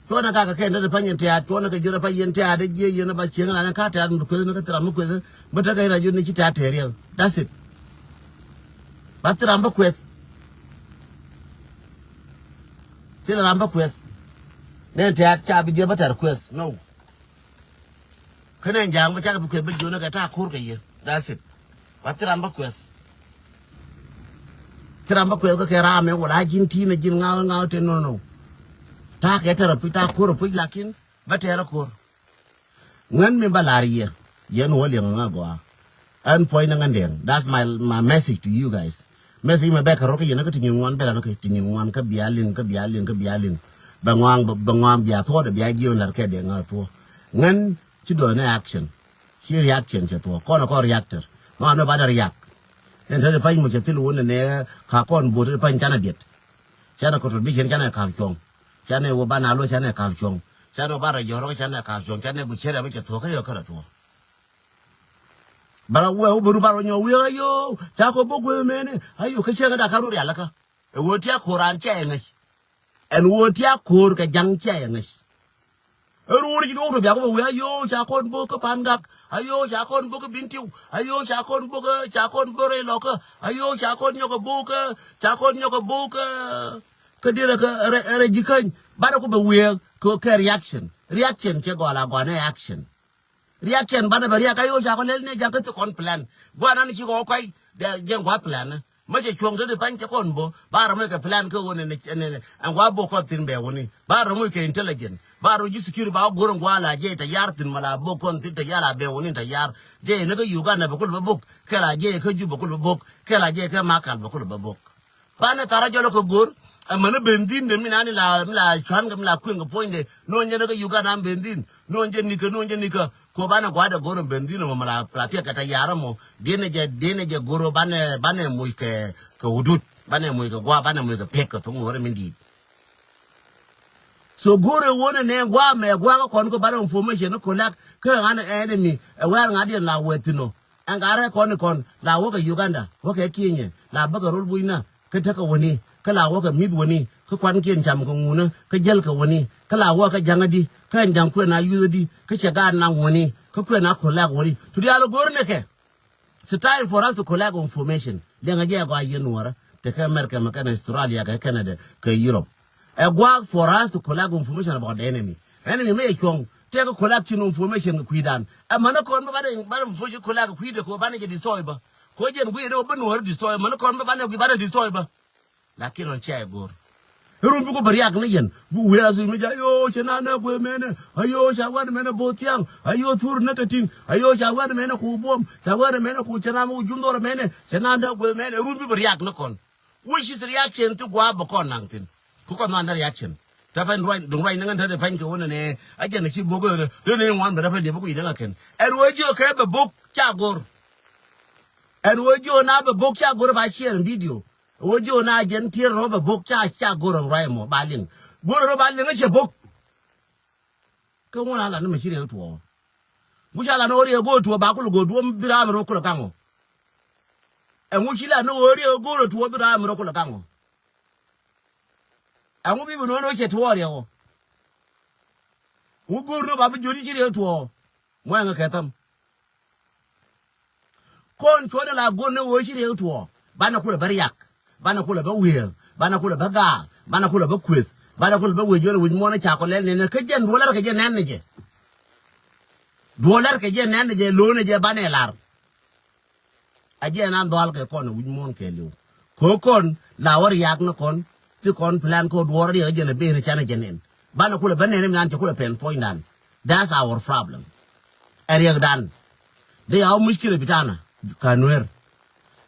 Cuɔnɛ kakɛ kɛn te pany in tɛ̈t cuɔnɛ kɛ jiöt ɛ pany in tɛ̈t ɛ jiɛ yɛn ɛ ba cieŋ lan in ka tɛ̈t mi kueth ni kä thil ram mi kueth. Mi tekɛ in ra jut ni ci tɛ̈t tɛ̈r yɛ. That's it. Ba thil ram bä kueth. Thil ram bä kueth. Nɛn tɛ̈t ca bi jiɛ bä tɛ̈r kueth no. Kä nɛn ja̱a̱ŋ bä cakɛ bi kueth bä jiöt ni kɛ ta̱a̱ ko̱r kɛ yɛ. That's it. Ba thil ram bä kuɛth. Thil ram bä kuɛth kä kɛ raamɛ wala ji̱n ti̱n a ji̱n ŋa̱a̱k ŋa̱a̱k te no̱no̱. Ta̱a̱ kɛ tɛr a puc ta̱a̱ ko̱r a puc lakin bä tɛr a ko̱r. Ŋän mi bä la̱r yɛ yɛn wä liɛŋ ŋa̱a̱k gɔaa. Ɛn puɔ̱ny ni ŋän diɛn. That's my, my message to you guys. Message mɛ bɛ kɛ rɔ kä yɛn kä ti nyin ŋuan bɛ lan kä ti nyin ŋuan kä bia lin kä bia lin kä bia lin. Bɛ ŋuan bɛ ŋuan bia thuɔ̱ɔ̱dɛ bia jiön lar kɛ dee ŋa̱a̱k thuɔ̱ɔ̱. Ŋän ci dɔɔni action. Ci reaction cɛ thuɔ̱k kɔn kɔn reactor. Ŋɔn ni banɛ react. Ɛn te di pany mɔ cɛ thil wun ni nɛ ka kɔn bot di pany canɛ biɛt. Canɛ kɔtɔt bi cɛn canɛ kap cuɔ̱ŋ. Canɛ wä banɛ alo canɛ kap cuɔ̱ŋ. Canɛ wä banɛ jɔrɔ canɛ kap cuɔ̱ŋ canɛ bi cɛrɛ mi cɛ thuɔ̱k kä yɔ kärɛ thuɔ̱k. Bara wee wä beru bara nyɔ wee ayo ca kɔ bok wee mɛni ayo kä cɛŋ da ka ru rial kä. Ɛ wee tia koran cɛ ŋäc. Ɛn ɣöö ti a ko̱o̱r kɛ ja̱ŋ cia yɛ ŋäc. Ɛ ruɔ̱ɔ̱r ji̱ duɔ̱ɔ̱k tɔ biak bä wee ayoo ca kɔn bo̱o̱k kä pa̱n gak. Ayoo ca kɔn bo̱o̱k kä Bentiu. Ayoo ca kɔn bo̱o̱k kä ca kɔn bo̱o̱k rɛy lɔkä. Ayoo ca kɔn nyɔk ɛ bo̱o̱k kä ca kɔn nyɔk ɛ bo̱o̱k kä. Kä dirɛ kä rɛ rɛ ji̱ käny banɛ ku bɛ wee kɛ kɛ reaction. Reaction cɛ gɔl a gɔanɛ action. Reaction banɛ bɛ riak ayoo ca kɔ lɛl ni ja̱ŋ kä thi kɔn plan. Guanan ci kɔ kɔc jɛn gua plan. Mä cɛ cuɔ̱ŋ te di pany cɛ kɔn bo ba rɔ mɔc kɛ plan kä ɣöö ni ni ɛn gua bok kɔn thin bɛ wuni ba rɔ mɔc kɛ intelligent ba rɔ ji̱ security ba wä go̱r ɛn gua la jiɛc tɛ yar thin ma la bok kɔn thin tɛ yar la bɛ wuni tɛ yar. Jiɛc ni kä Uganda bɛ kul bɛ bok kɛ la jiɛc kä Juba bɛ kul bɛ bok kɛ la jiɛc kä Makal bɛ kul bɛ bok. Banɛ thar a jɔl kɛ go̱r. Ɛmɛni bendhin de mi nani la, mi la cuan kɛ, mi la kueŋ kɛ puɔ̱nydɛ. No̱o̱ŋ jɛ ni kä Uganda am bendhin. No̱o̱ŋ jɛ nikä, no̱o̱ŋ jɛ nikä. Ko banɛ gua̱a̱dɛ go̱r ɛm bendhin ɛmɔ mi la, la piɛk kɛ tɛ yar ɛmɔ. Diɛnɛ jɛ, diɛnɛ jɛ go̱r banɛ, banɛ moc kɛ, kɛ hudud. Banɛ moc kɛ gua̱a̱, banɛ moc kɛ pek kɛ thoŋ ŋo̱rɛ min di̱i̱t. So go̱o̱rɛ wonɛ nɛ gua̱a̱ mɛ gua̱a̱ kä kɔn kä banɛ information ni kolak kä ɣan enemy ɛ wɛr ŋa̱diɛn la wɛ thi̱n ɔ. Ɛn ka rɛ kɔn ni kɔn la wä kɛ Uganda, wä kɛ Kenya, la bä kɛ rol bucna kä tekɛ wäni, kä la wä kɛ mi̱th wäni, kä kuankiɛn cam kɛ ŋunä, kä jäl kɛ wäni, kä la wä kɛ ja̱ŋädi, kä ɛn ja̱ŋ kuɛn a yuthädi, kä cɛ gaat naŋ wäni, kä kuɛn a kolak wäni. Tu diaal go̱o̱r ni kɛ. It's time for us to collect information. Liɛŋɛ jɛ gɔaa yien nuɔrä. Tekɛ America mɛ kɛn Australia kɛ Canada kɛ Europe. Ɛ gua̱a̱k for us to collect information about the enemy. Enemy mɛ yɛ cuɔ̱ŋ. Tekɛ collect cin information kɛ kui̱dan. Ɛ mänä kɔn bä banɛ, banɛ information collect kɛ kui̱dɛ kɛ banɛ jɛ destroy bä. Kɔ jɛn gui̱i̱ ni wä bä nuɔrä destroy. Mänä kɔn bä banɛ gui̱ banɛ destroy bä. Lakin ɣän cia i̱ go̱o̱r. Irun bikɔ bɛ riak ni yɛn. Bi wi̱i̱ a thuc mi jɛ, ayo, cɛ na nɛ gueth mɛnɛ. Ayo, ca wɛn mɛnɛ bo̱o̱th thiaŋ. Ayo, thur nɛ kɛ tin. Ayo, ca wɛn mɛnɛ ku buɔ̱m. Ca wɛn mɛnɛ ku cɛ na mi ku jum dhɔr mɛnɛ. Cɛ na nɛ gueth mɛnɛ. Irun bi bɛ riak ni kɔn. Which is reaction ti gua̱a̱ bɛ kɔn naŋ thin. Ku kɔn nɔn reaction. Tɛ pɛn ruany, duŋ ruany ni ŋän te te pɛn kɛ wunɛ nɛ. A jɛn a ci bo̱k ɛ, dee ni ŋuan bɛ rɛ pɛn dee bo̱k yi ni ŋä kɛn. Ɛn wee jiö kɛ bɛ bo̱k ca go̱r. Ɛn wee jiö na bɛ bo̱k ca go̱r ba share video. Wä ji̱ wä na jɛn tier rɔ bɛ bok ca ca go̱r rɔ ruac mɔ ba liŋ. Go̱r rɔ ba liŋ cɛ bok. Kä ŋun a lan mɛ ci riek tuɔɔ. Ŋu ca lan wä riek go̱r tuɔɔ ba kul go̱r duɔm bi ram rɔ kul gaŋ ɔ. Ɛŋu ci lan wä riek go̱r tuɔɔ bi ram rɔ kul gaŋ ɔ. Ɛŋu bi bi nuɔn wä cɛ tuɔɔ riek ɔ. Ŋu go̱r ni ba bi jiöt ci riek tuɔɔ. Muɛŋ kɛ thäm. Kɔn cuɔ̱n in la go̱n ni ɣöö ci riek tuɔɔ. Banɛ kulɛ bä riak. Banɛ kulɛ bä wi̱i̱. Banɛ kulɛ bä gaak. Banɛ kulɛ bä kueth. Banɛ kulɛ bä wi̱i̱ juɔl wi̱c muɔ̱n ca kɔ lɛl nɛn kä jɛn duɔl lɛr kɛ jɛ nɛn ni jɛ. Duɔl lɛr kɛ jɛ nɛn ni jɛ lo̱o̱n ni jɛ banɛ lar. A jɛ nan dhɔal kɛ kɔn wi̱c muɔ̱n kɛ liw. Kɛ kɔn la wä riak ni kɔn. Thi kɔn plan kɛ duɔl riek jɛ ni ben canɛ jɛ nɛn. Banɛ kulɛ bä nɛn mi nan cɛ kulɛ pɛn puɔ̱nydan. That's our problem. Ɛ riɛkdan. Dee ya wä muckilɛ bitana ka nueer.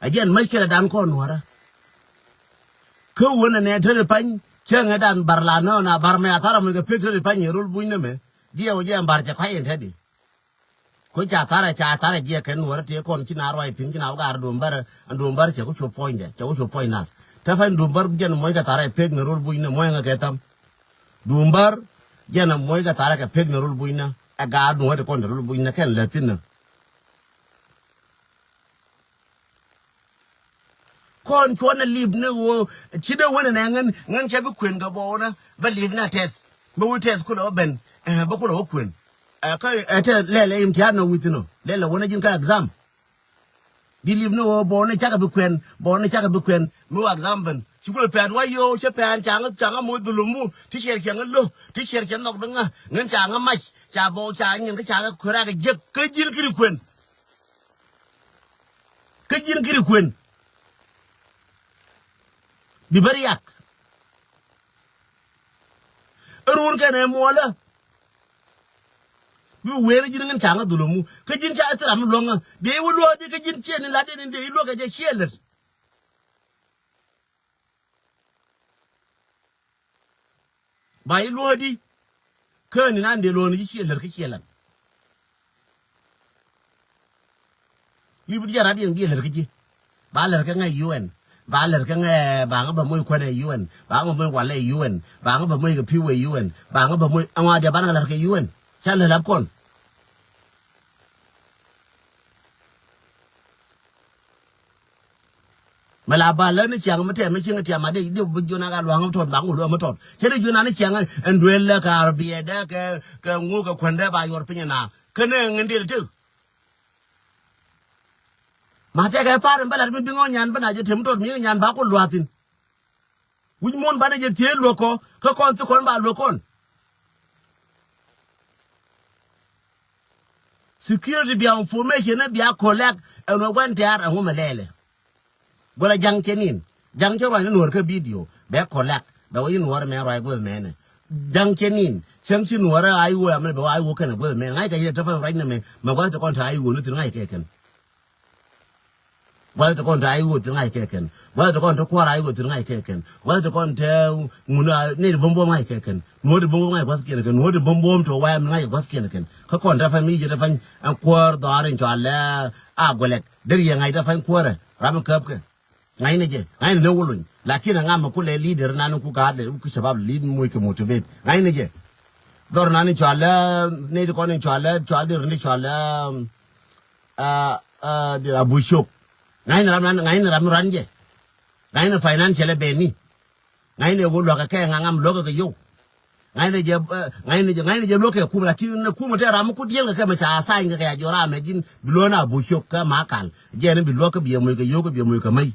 Ɛ jɛn muckilɛ dan kɔn nuɔrä. Kä wun ɛnɛ te ri pany cäŋɛ dan bar la nä na bar mɛ a thar a muckɛ pek te ri pany in rol buny nä mɛ. Diɛ wä jɛ ɛn bar cɛ kuay in te di. Ku ca thar a ca thar a jiɛ kɛn nuɔrä tëë kɔn ci na ruac thi̱n ci na wä gar duɔm bär. Ɛn duɔm bär cɛ ku cuɔ puɔ̱nydɛ cɛ ku cuɔ puɔ̱ny nath. Te pany duɔm bär jɛn muɔckɛ thar a pek ni rol buny nä muɔckɛ kɛ thäm. Duum bär jɛn a muɔc kɛ tharɛ kɛ pek ni rol bucnä. Ɛ gaat nuɔ̱t kɔn te rol bucnä kɛn lät thi̱n ni. Kɔn cuɔn a lip ni ɣöö ci dee wen ɛnɛ ŋän ŋän cɛ bi kuën kɛ bɔɔnä bä lip ni a tɛth. Bä wi̱i̱ tɛth kulɛ wä ben. Ɛ bä kulɛ wä kuën. Ɛ kä ɛ tɛth lɛl ɛ imtihan nɔ wi̱i̱ thi̱n ɔ lɛl ɛ wen a ji̱n kä exam. Di lip ni ɣöö bɔɔni cakɛ bi kuɛn bɔɔni cakɛ bi kuɛn mi wak dham ben. Ci kulɛ pɛn wa yoo cɛ pɛn caŋä caŋä moc dhulumu ti ciɛr cɛ ŋä lo̱ ti ciɛr cɛ nhɔk di ŋä ŋän caŋä mac ca bɔɔ ca nyin kä caŋä kuɛn rakɛ jek kä ji̱n kiri kuɛn. Kä ji̱n kiri kuɛn. Bi bä riak. Run kɛn ɛ muɔlä. Bi wëë ji̱n ŋän caŋä dhulumu kä ji̱n ca thil ram luɔ̱ŋä. Dee i̱ wä luɔ̱ɔ̱di kä ji̱n ciɛ ni lat in dee i̱ luɔ̱k ɛ jɛ ciɛ lät. Ba i̱ luɔ̱ɔ̱di kä ni nan dee luɔ̱ɔ̱ni ji̱ ciɛ lät kä ciɛ lät. Li̱p diɛ rat yɛn biɛ lät kä ji̱. Ba lät kä ŋäc U N. Ba lät kä ŋäc ba ŋä bä moc kuɛn ɛ U N. Ba ŋä bä moc walɛ U N. Ba ŋä bä moc kɛ pi̱w ɛ U N. Ba ŋä bä moc ɛŋɔ diɛ ba ŋä lät kɛ U N. Ca lät lap kɔn. Mɛ la ba lä ni ciaŋ mi tɛm mi cieŋ tiam a dee dee bi jiɔn a ka luaŋ mi tɔt ba ŋu luaŋ mi tɔt. Cɛ dee jiɔn a ni ciaŋ ɛn duel lɛ ka arbiɛ dee kɛ kɛ ŋu kɛ kuɛn dee ba yuɔr piny na. Kɛ ne ŋin dee ti. Ma tɛkɛ par in bä lat mi bi ŋɔ nyan bä na jɛ tem tɔt mi nyan ba ku luathin. Wi̱c muɔ̱n banɛ jɛ thiee luɔ̱k kɔ kä kɔn thi kɔn ba luɔ̱k kɔn. Security bia information ni bia collect ɛn wä gua̱n tɛ̈r ɛŋu mɛ lɛlɛ. Guɔlɛ ja̱ŋ cɛ nin ja̱ŋ cɛ ruac ni nuɔ̱ɔ̱r kä video bɛ collect bɛ wä yi nuɔ̱ɔ̱r mɛ ruac guɔth mɛnɛ. Ja̱ŋ cɛ nin cäŋ ci nuɔ̱ɔ̱r a iwuɔ amɛ bɛ wä a iwuɔ kɛn ɛ guɔth mɛnɛ ŋa̱c kɛ yɛ tɛ pɛn ruac ni mɛ mɛ gua̱th tɛ kɔn tɛ a iwuɔ ni thi̱n ŋa̱c kɛ kɛn. Gua̱th ti kɔn te a i̱ ɣöö thi̱n ŋa̱c kɛ kɛn. Gua̱th ti kɔn te kua̱r a i̱ ɣöö thi̱n ŋa̱c kɛ kɛn. Gua̱th ti kɔn te ŋun a nɛy ti buɔ̱m buɔ̱m ŋa̱c kɛ kɛn. Nuɔ̱ɔ̱r ti buɔ̱m buɔ̱m ŋa̱c gua̱th kiɛn kɛn. Nuɔ̱ɔ̱r ti buɔ̱m buɔ̱m te wayam ŋa̱c gua̱th kiɛn kɛn. Kä kɔn te pa̱ny mi jɛ te pa̱ny ɛn kuäär dhɔaar in cɔal ɛ a guɛlɛk. Deri yɛ ŋa̱c te pa̱ny kuäärɛ ram in käp kɛ. Ŋa̱cnɛ jɛ, ŋa̱cnɛ ni wä lony. Lakin aŋa mɛ kulɛ leader nan ku gaat lɛ ku shabab lead moc kɛ motivate. Ŋa̱cnɛ jɛ. Dhɔr nan in cɔal ɛ, nɛy ti kɔn in cɔal ɛ, cɔal di rin di cɔal ɛ, ah, ah, di Abu Shok. Ŋa̱cnɛ ram nan, ŋa̱cnɛ ram ran jɛ. Ŋa̱cnɛ financial ɛ bɛni. Ŋa̱cnɛ wä luäk kɛ kɛ ŋa̱ ŋam luäk kɛ yio̱w. Ŋa̱cnɛ jɛ, eh, ŋa̱cnɛ jɛ, ŋa̱cnɛ jɛ luäk kɛ kum, lakin ni kum te ram mi ku diɛl kɛ kɛ mɛ ca sign kɛ kɛ a jɔra mɛ ji̱n bi luäk na Abu Shok kɛ ma kal. Jɛ ni bi luäk kɛ bi yɛ moc kɛ yio̱w kɛ bi yɛ moc kɛ mɛy.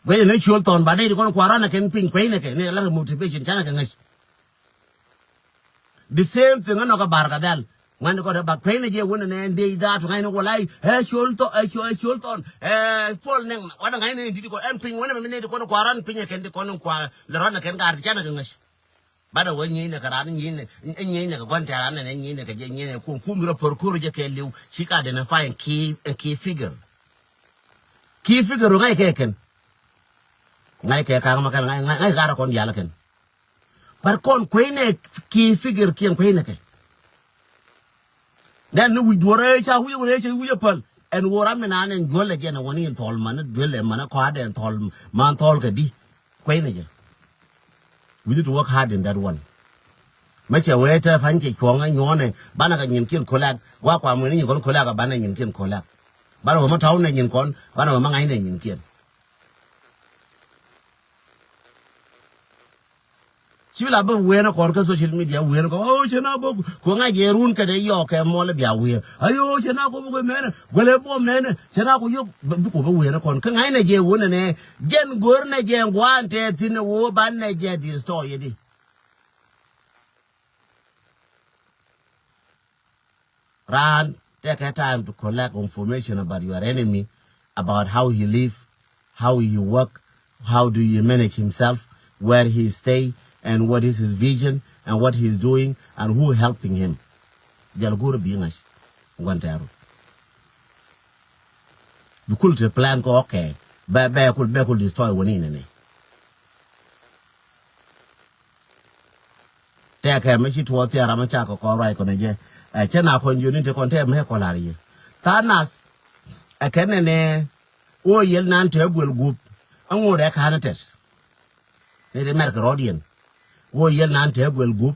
Guɛcɛ ni Ciöl Thɔn ba dee di kɔn kua̱ran ɛ kɛn piny kuɛy ni kɛ ni lar motivation canɛ kɛ ŋäc. The same thing ɛnɔ kɛ Bar Kadhɛl. Ŋuɛn kɔn dee ba kuɛy ni jɛ wun ɛn ɛn dee dhaat ŋa̱cni wä lay ɛ Ciöl Thɔn, ɛ Ciöl, ɛ Ciöl Thɔn, ɛ Puɔl Nɛŋ. Wä dee ŋa̱cni di di kɔn ɛn piny wun ɛmɛ ni di kɔn kua̱ran piny ɛ kɛn di kɔn kua̱ lɛ rɔn ɛ kɛn gaar ti canɛ kɛ ŋäc. Ba dee wä nyieny ni kɛ ran nyieny ni, nyieny ni kɛ gua̱n tɛ̈ran ɛn nyieny ni kɛ jɛ nyieny ni kum, kum rɔ pär ko̱r jɛ kɛ li̱w ci kɛ identify ɛn key, ɛn key figure. Key figure ŋa̱c kɛ kɛn. Ŋa̱c kɛ ka̱a̱k ma kɛn ŋa̱c, ŋa̱c, ŋa̱c ka̱a̱k kɔn diaal kɛn. But kɔn kuenɛ key figure kiɛn kuenɛ kɛ. Nɛn ni wi̱c duɔ̱ɔ̱r ëë ca wi̱c wun ëë ca wi̱c ɛ päl. Ɛn ɣöö ram mi naan ɛn duel ɛ jɛn ɛ wä ni in thɔl man, duel ɛ man ɛ kɔaadɛ ɛn thɔl man thɔl kɛ di. Kuenɛ jɛ. We need to work hard in that one. Mɛ cɛ wee te pa̱ny cɛ cuɔ̱ŋ ɛ nyuɔ̱ɔ̱nɛ banɛ kɛ nyinkiɛn kolak. Wa kua muɛn ni nyin kɔn kolak ɛ banɛ nyinkiɛn kolak. Banɛ wä ma tɔ̱w nɛ nyin kɔn, banɛ wä ma ŋa̱cnɛ nyinkiɛn. Ci la bä ween kɔn kä social media ween kɔn, "Oh, cɛ na bä ku ŋa̱c yɛ run kɛ dee yɔɔk kɛ mɔl bia ween. Ayo, cɛ na ku bä ku mɛnɛ, guɛlɛ bä mɛnɛ, cɛ na ku yök." Bä, bi ku bä ween kɔn kä ŋa̱cnɛ jɛ wun ɛnɛ, jɛn go̱rnɛ jɛ ŋuan tɛ thi̱n ɛ woo banɛ jɛ destroy yɛ di. Raan, take a time to collect information about your enemy, about how he live, how he work, how do he manage himself, where he stay, and what is his vision, and what he is doing, and who helping him. Jal gur bi ŋa̱c gua̱n tɛɛru. Bi kul te plan kɔ, okay. Bɛ, bɛ kul, bɛ kul destroy wani nene. Tɛkɛ mi ci tuɔɔk thia̱a̱ ram mi cakɛ kɔn ruac kɔn ɛ jɛ. Ɛ cɛ na kɔn jiöni ti kɔn tɛk mi kɔn la̱r yɛ. Tha̱a̱ŋ nath ɛ kɛn nɛnɛ ɣöö yɛl nan te guel gup. Ɛŋu rɛk ka̱n tɛt. Ni ri mɛr kɛ rɔɔdiɛn. Ɣöö yɛl nan te guel gup.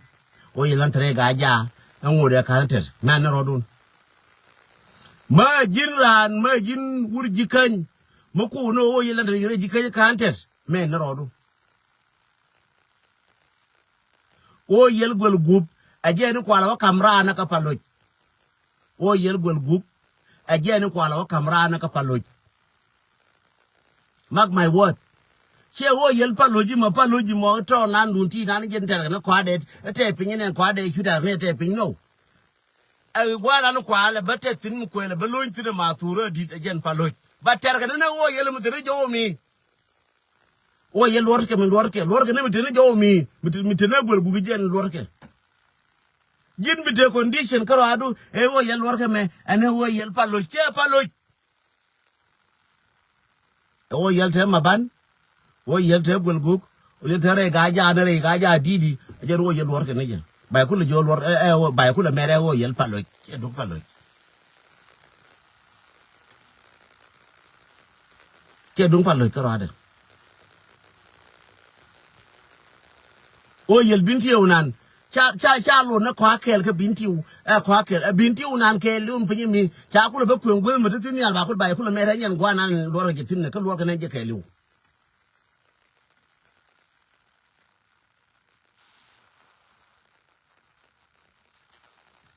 Ɣöö yɛl nan te rɛy ga̱a̱c jaak. Ɛŋu rɛk ka̱n tɛt mɛn ni rɔɔdun. Mä ji̱n raan mä ji̱n wur ji̱ käny. Mä kuun ni ɣöö yɛl nan te rɛy ji̱ käny ka̱n tɛt mɛn ni rɔɔdu. Ɣöö yɛl guel gup ɛ jɛ ni kualɛ wä kam raan kä Paloc. Ɣöö yɛl guel gup ɛ jɛ ni kualɛ wä kam raan kä Paloc. Mark my word. Ciɛ ɣöö yɛl Paloc imɔ, Paloc imɔ tɔ̱ nan dun ti nan jɛn tɛr kɛn kɔaadɛ. Tɛ piny nɛn kɔaadɛ cutar ni tɛ piny nɔ. Ɛ gua̱a̱r an kualɛ bä tɛ thi̱n mi kuɛlɛ bä lo̱ny thi̱n ɛ ma thurä di̱t ɛ jɛn Paloc. Ba tɛr kɛn ni ɣöö yɛl mi thi̱n jɔw mi. Wä yɛ luɔrkɛ mi luɔrkɛ, luɔrkɛ ni mi teni jɔw mi, mi te-, mi teni guel guki jɛn luɔrkɛ. Ji̱n bi te condition kärɔadu, ɛ wä yɛ luɔrkɛ mɛ, ɛn ɛ wä yɛ Paloc, cɛ Paloc. Ɛ wä yɛ te Maban, wä yɛ te guel guk, wä yɛ te rɛy ga̱a̱ ja̱a̱n, rɛy ga̱a̱ ja̱a̱ di̱i̱di, ɛ jɛn wä yɛ luɔrkɛ ni jɛ. Bay kulɛ jɔw luɔr, ɛ, ɛ, bay kulɛ mɛrɛ wä yɛ Paloc, cɛ duk Paloc. Cɛ duŋ Paloc kärɔadɛ. Ɣöö yɛl Bintiu nan. Ca, ca, ca luɔt ni kɔakɛl kä Bintiu. Ɛ kɔakɛl. Ɛ Bintiu nan kɛɛliw piny mi. Ca kulɛ bä kueŋ gueth mi ti thi̱n nhial ba kul ba yɛ kulɛ mɛt rɛny yɛn guanan luɔr kɛ jɛ thi̱n kä luɔr kɛ nɛn jɛ kɛɛliw.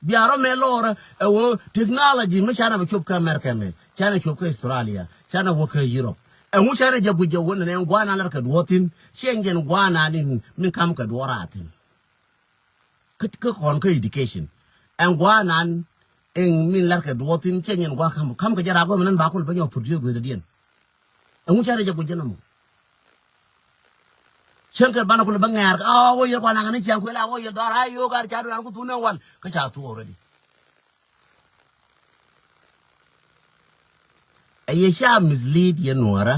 Bia rɔ mɛ lɔrä ɛ wä technology mi canɛ bɛ cop kä America mɛ, canɛ cop kä Australia, canɛ wä kä Europe. Ɛŋu canɛ jɛ guic jɛ wä nɛnɛ guana lar kɛ duɔthin, cɛ jɛn guana ni min kam kɛ duɔra thin. Kä, kä kɔn kä education. Ɛn guanan in min lar kɛ duɔthin, cɛ jɛn guana kam, kam kɛ jɛ ra guɛ mɛ nan ba kul bɛ nyɔ produce guic diɛn. Ɛŋu canɛ jɛ guic jɛ nɔmɔ. Cieŋ kɛ banɛ kulɛ bä ŋɛ̈r kä a wä yɛ kuan aŋä ni ciaŋ kuël a wä yɛ dhɔr a yo̱o̱k ar ca duran ku thun ɛ wal kä ca thuk already. Ɛ yɛ ca mislead yɛ nuɔrä.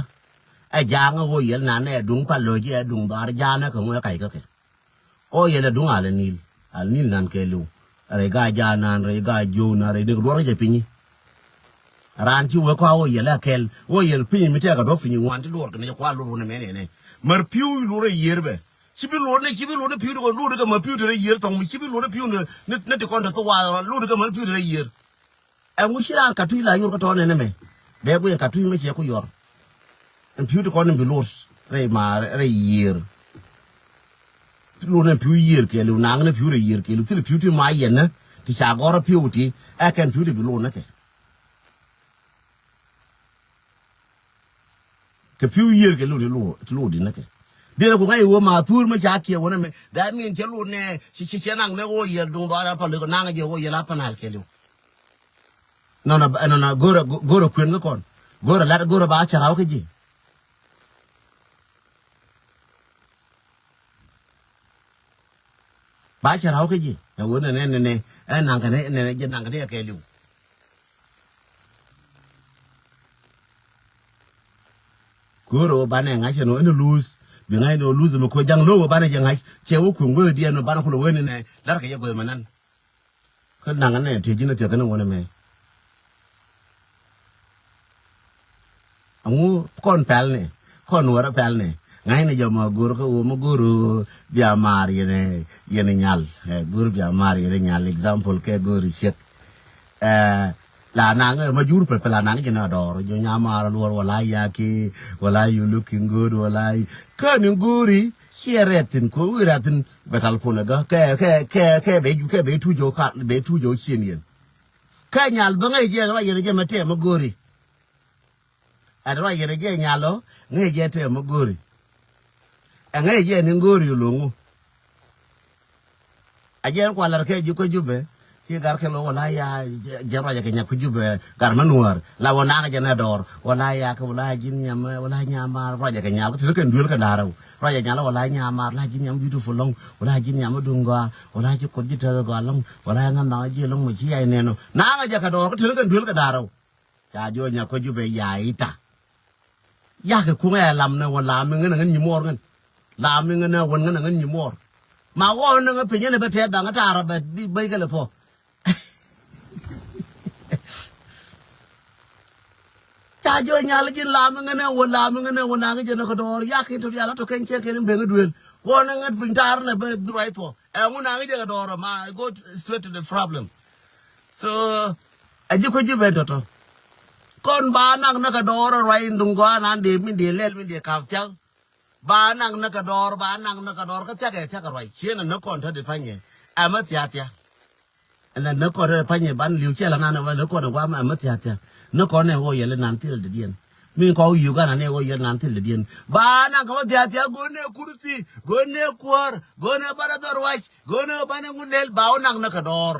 Ɛ ja̱a̱ŋ ɛ ɣöö yɛl nan ɛ duŋ pal lo̱c ɛ duŋ dhɔaar ja̱a̱n ɛ kɛ ŋuɛ kac kä kɛ. Ɣöö yɛl ɛ duŋ al ɛ nil. Al nil nan kɛ liw. Rɛy gaa ja̱a̱n nan, rɛy gaa jo̱o̱n nan, rɛy ni kɛ duɔr kɛ jɛ piny. Raan ci wee kɔa ɣöö yɛl ɛ kɛl. Ɣöö yɛl piny mi tɛk kɛ duɔ̱p piny ŋuan ti luɔr kɛ ni jɛ kua luɔr wun ɛmɛn ɛnɛ. Mär pi̱w luɔr ɛ yiër bɛ. Ci bi luɔr ni, ci bi luɔr ni pi̱w ti kɔn luɔr kɛ mär pi̱w ti rɛy yiër thɔŋ mi ci bi luɔr ni pi̱w ni, ni, ni ti kɔn ti thok wa luɔr kɛ mär pi̱w ti rɛy yiër. Ɛŋu ci raan katuc la yor kä tɔ̱ nɛnɛ mɛ. Bɛ guiy ɛn katuc mɛ ciɛ ku yɔr. Ɛn pi̱w ti kɔn in bi lot rɛy ma rɛy yiër. Ti lot ɛn pi̱w yiër kɛɛliw naŋ ni pi̱w rɛy yiër kɛɛliw thil pi̱w ti ma yɛn nä ti ca gɔr pi̱w ti ɛ kɛn pi̱w ti bi lot nä kɛ. Kɛ pi̱w yiër kɛ lot ti lot ti lot di nä kɛ. Diɛn ku ŋa̱c i̱ wä ma thuur mɛ ca kiɛ wä nɛ mɛ. That mean cɛ lot nɛ ci ci cɛ naŋ nɛ wä yɛl duŋ dhɔaar a pal i̱ kɔ naŋ jɛ wä yɛl a pal kɛɛliw. Nɔnɔ nɔnɔ go̱rɛ go̱rɛ kuën kä kɔn. Go̱rɛ lat go̱rɛ ba cɛ raw kä ji̱. Ba cɛ raw kä ji̱ ɛ wä nɛ nɛ nɛ nɛ ɛ naŋ kɛ nɛ nɛ nɛ jɛ naŋ kɛ nɛ kɛɛliw. Go̱rɛ wä banɛ ŋa̱c ɛn wä ɛn luth bi ŋa̱c ɛn wä luth mi koc jaŋ lo̱w wä banɛ jɛ ŋa̱c cɛ wä kuën go̱rɛ diɛn wä banɛ kulɛ wä nɛ nɛ lat kɛ jɛ go̱rɛ mɛ nan. Kä naŋ nɛ tëë ji̱n a thia̱k kɛn ŋuɔ̱n ɛmɛ. Aŋu kɔn pɛl ni kɔn wärä pɛl ni ŋa̱cni jɔmɔ go̱r kä ɣöö mi go̱r bia maar yɛn yɛn nyal. Go̱r bia maar yɛn nyal example kɛ go̱r ciek. La naŋ ma jur pɛl pɛl la naŋ jɛ ni adɔɔr jɔ nyamaar luɔr wala yaki wala you looking good wala. Kä ni go̱ri ciɛ rɛthin ko wi̱i̱ rɛthin. Bɛ tal pun ɛ gä kɛ kɛ kɛ kɛ bɛ kɛ bɛ tuc jɛ kar bɛ tuc jɛ cien yɛn. Kɛ nyal bä ŋäc jɛ ruac yɛn jɛ mɛ tɛm mi go̱ri. Ɛ ruac yɛn jɛ nyal ɔ ŋäc jɛ tɛm mi go̱ri. Ɛ ŋäc jɛ ni go̱ri lo̱ŋu. A jɛ kualar kɛ ji̱ kä Jubɛ. Ci gar kɛ lo wala ya jɛ ruac kɛ nyak kä Jubɛ gar mɛ nuäär la wä nak jɛ nɛ dɔɔr wala ya kɛ wala ji̱n nyam wala nyam ruac kɛ nyal kä ti kɛ duel kɛ da̱rä. Ruac kɛ nyal wala nyam ruac ji̱n nyam beautiful lɔŋ wala ji̱n nyam duŋ gɔaa wala ci kuoth ji̱ tɛth gɔaa lɔŋ wala ŋän dhaŋ ji̱ lɔŋ mɛ ci yay nɛn ɔ. Naŋ jɛ kɛ dɔɔr kä ti kɛ duel kɛ da̱rä. Ca jiɔ nyak kä Jubɛ ya ita. Yakɛ kuŋ ɛ lam ni wä lam mi ŋän ɛ ŋän nyi muɔɔr ŋän. Lam mi ŋän ɛ wän ŋän ɛ ŋän nyi muɔɔr. Ma wä ni ŋä piny ni bä tɛth dhaŋ taarä bɛ bä kɛlɛ thuɔ. Ca jiɔ nyal ji̱n lam mi ŋän ɛ wä lam mi ŋän ɛ wä naŋ jɛ ni kä dɔɔr yak in tɔ rial a tɔ kɛn cɛ kɛn in ben duel. Wä ni ŋät piny taarä ni bä ruac thuɔ. Ɛŋu naŋ jɛ kɛ dɔɔr ma I go straight to the problem. So a ji̱ kuec ji̱ ben tɔtɔ. Kɔn ba naŋ näk kɛ dɔɔr ruac in duŋ gɔaa nan dee min dee lɛl min dee ka̱p thia̱k. Ba naŋ näk kɛ dɔɔr ba naŋ näk kɛ dɔɔr kä thia̱k ɛ thia̱k kɛ ruac cieen ɛ näk kɔn tɔ̱ di pa̱nyɛ. Ɛmɛ thia̱k thia̱k. Ɛn la näk kɔn tɔ̱ di pa̱nyɛ ban li̱w ciɛ la nan ɛ wä näk kɔn ɛ guam ɛmɛ thia̱k thia̱k. Näk kɔn ɛ ɣöö yɛl inan thil dädiɛn. Min kɔn Uganda ni ɣöö yɛl inan thil dädiɛn. Ba naŋ kɛ wä thia̱k thia̱k go̱n ɛ kurthi go̱n ɛ kuäär go̱n ɛ banɛ dhɔr ruac go̱n ɛ banɛ ŋun lɛl ba wä naŋ näk kɛ dɔɔr.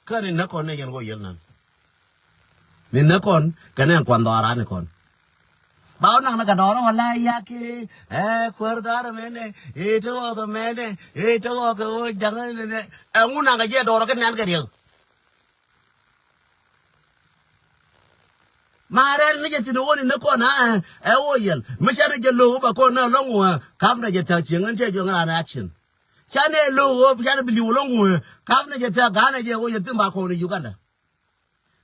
Kä ni näk kɔn ni yɛn kɔ yɛl nan. Ni näk kɔn kɛ ni ɛn kuan dhɔra ni kɔn. Ba wä naŋ ni kɛ dɔra wala yaki ɛ kuäär dhara mɛnɛ ɛ te wä kɛ mɛnɛ ɛ te wä kɛ wä jaŋ ni nɛ. Ɛŋu naŋ kɛ jɛ dɔra kɛ nɛn kɛ riɛk. Ma rɛl ni jɛ thin wä ni näk kɔn ɛ ɛ wä yɛl mi ca ni jɛ lo̱w ba kɔn ni lɔŋ wä kam ni jɛ thak cieŋ ni cɛ jɔŋ ran action. Canɛ lo̱w ɣöö canɛ bi li̱w lo̱ŋ wee kap nɛ jɛ thiak ga̱a̱nɛ jɛ ɣöö yɛ thi̱n ba kɔn i̱ Uganda.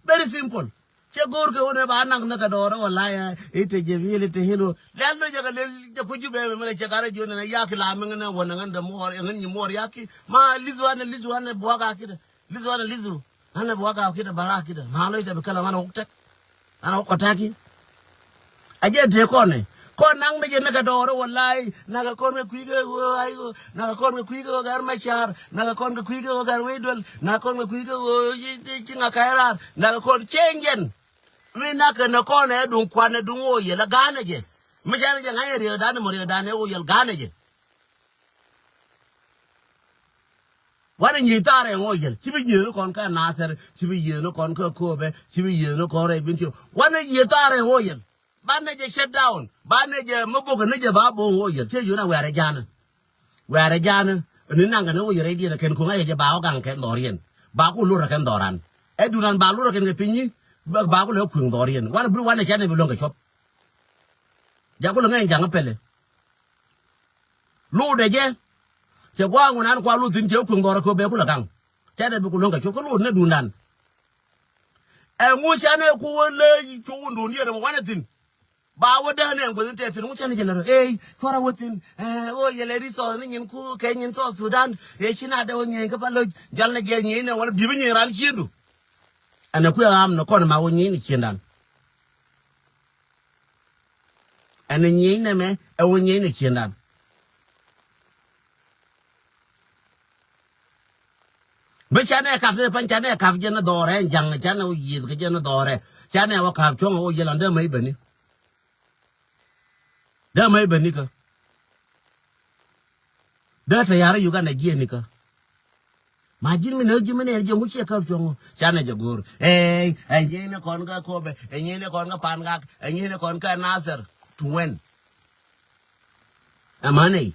Very simple. Cɛ go̱o̱r kɛ ɣöö nɛ ba naŋ nɛ kɛ dɔɔrä wala ya i̱ te jɛ bi i̱ te hi̱l ɣöö lɛl dɔ jɛ kɛ lel jɛ kuc jubɛ mɛ mɛ cɛ ga̱rä jiön nɛ yak la mi ŋän ɛ wä nɛ ŋän dɛ muɔɔr ɛ ŋän nyi muɔɔr yak ki ma li̱th wanɛ li̱th wanɛ buak a kitɛ. Li̱th wanɛ li̱th wu. Ɣän ɛ buak a kitɛ bära kitɛ ma lo̱c tɛ bi kɛl ɣän ɛ wok tɛk. An a wä kɔtaki. A jɛ te kɔn ni kɔn naŋ ni jɛ ni kɛ dɔɔr walay. Nakɛ kɔn kɛ kui̱ kɛ ɣöö ay ɣöö nakɛ kɔn kɛ kui̱ kɛ ɣöö gɛr mɛ car nakɛ kɔn kɛ kui̱ kɛ ɣöö gɛr wec duel nakɛ kɔn kɛ kui̱ kɛ ɣöö ci ŋa ka̱y raar nakɛ kɔn cieŋ jɛn. Mi nakɛ ni kɔn ɛ duŋ kuan ɛ duŋ ɣöö yɛl ɛ ga̱a̱n ɛ jɛ. Mi ca ni jɛ ŋa̱c ɛ riɛk dan ɛ mɔ riɛk dan ɛ ɣöö yɛl ga̱a̱n ɛ jɛ. Wanɛ nyieth thaarɛ ŋɔ yɛl ci bi yieth ni kɔn kä Nathɛr ci bi yieth ni kɔn kä Kööbɛ ci bi yieth ni kɔn rɛy bin ti wanɛ nyieth thaarɛ ŋɔ yɛl. Banɛ jɛ shut down banɛ jɛ mi bok ni jɛ ba bo̱o̱ŋ ŋɔ yɛl cɛ yun a wɛrɛ janɛ. Wɛrɛ janɛ ni naŋ kɛ ni ŋɔ yɛl rɛy diɛn kɛn kuŋ a yɛ jɛ ba wä gaŋ kɛn dhɔriɛn ba ku lurɛ kɛn dhɔran. Ɛ dunan ba lurɛ kɛn kɛ piny ni Ba ku lɛ kui̱ŋ dhɔriɛn wanɛ bur wanɛ canɛ bi luäŋ kɛ cuɔp. Jaku lɛ ŋäc jaŋ pɛlɛ. Lotdɛ jɛ. Cɛ gua̱a̱ŋ wun an kua lot thi̱n cɛ kui̱ŋ dhɔrɛ kɛ bɛ ku lɛ gaŋ. Canɛ bi ku luäŋ kɛ cuɔp kä lotdɛ ni duundan. Ɛŋu canɛ ku wä ley cu wundun yɛn ɛmɔ wanɛ thi̱n. Ba wä däk nɛ ɛn guäth in tɛth thi̱n ŋu canɛ jɛ lɛ rɔ ey cuɔrɛ wä thi̱n. Ɛ ɣöö yɛlɛ resource ni nyin ku kɛ nyin South Sudan. Ɛ ci na dee wä nyieny kä pa loc jɔl nɛ jɛ nyieny nɛ wä bi bi nyieny ran ciëndu. Ɛn ɛ kuɛ ɣam nɛ kɔn ma wä nyieny ni ciëndan. Ɛn ɛ nyieny nɛ mɛ ɛ wä nyieny ni ciëndan. Bä canɛ kap te pan canɛ kap jɛn dhɔrɛ ɛn jaŋ canɛ wä yieth kɛ jɛn dhɔrɛ. Canɛ wä kap cuɔŋ wä yɛlɔn dee mɛ ibɛni. Dee mɛ ibɛni kä. Dee te yarä Uganda jiɛni kä. Ma ji̱n mi nä ji̱ mi nɛ ji̱ ŋu ciɛ kap cuɔŋ wä canɛ jɛ go̱o̱r. Ɛɛ ɛn jiɛni kɔn kä Kobɛ ɛn jiɛni kɔn kä Pangak ɛn jiɛni kɔn kä Nasir. To when? Ɛmä nɛy.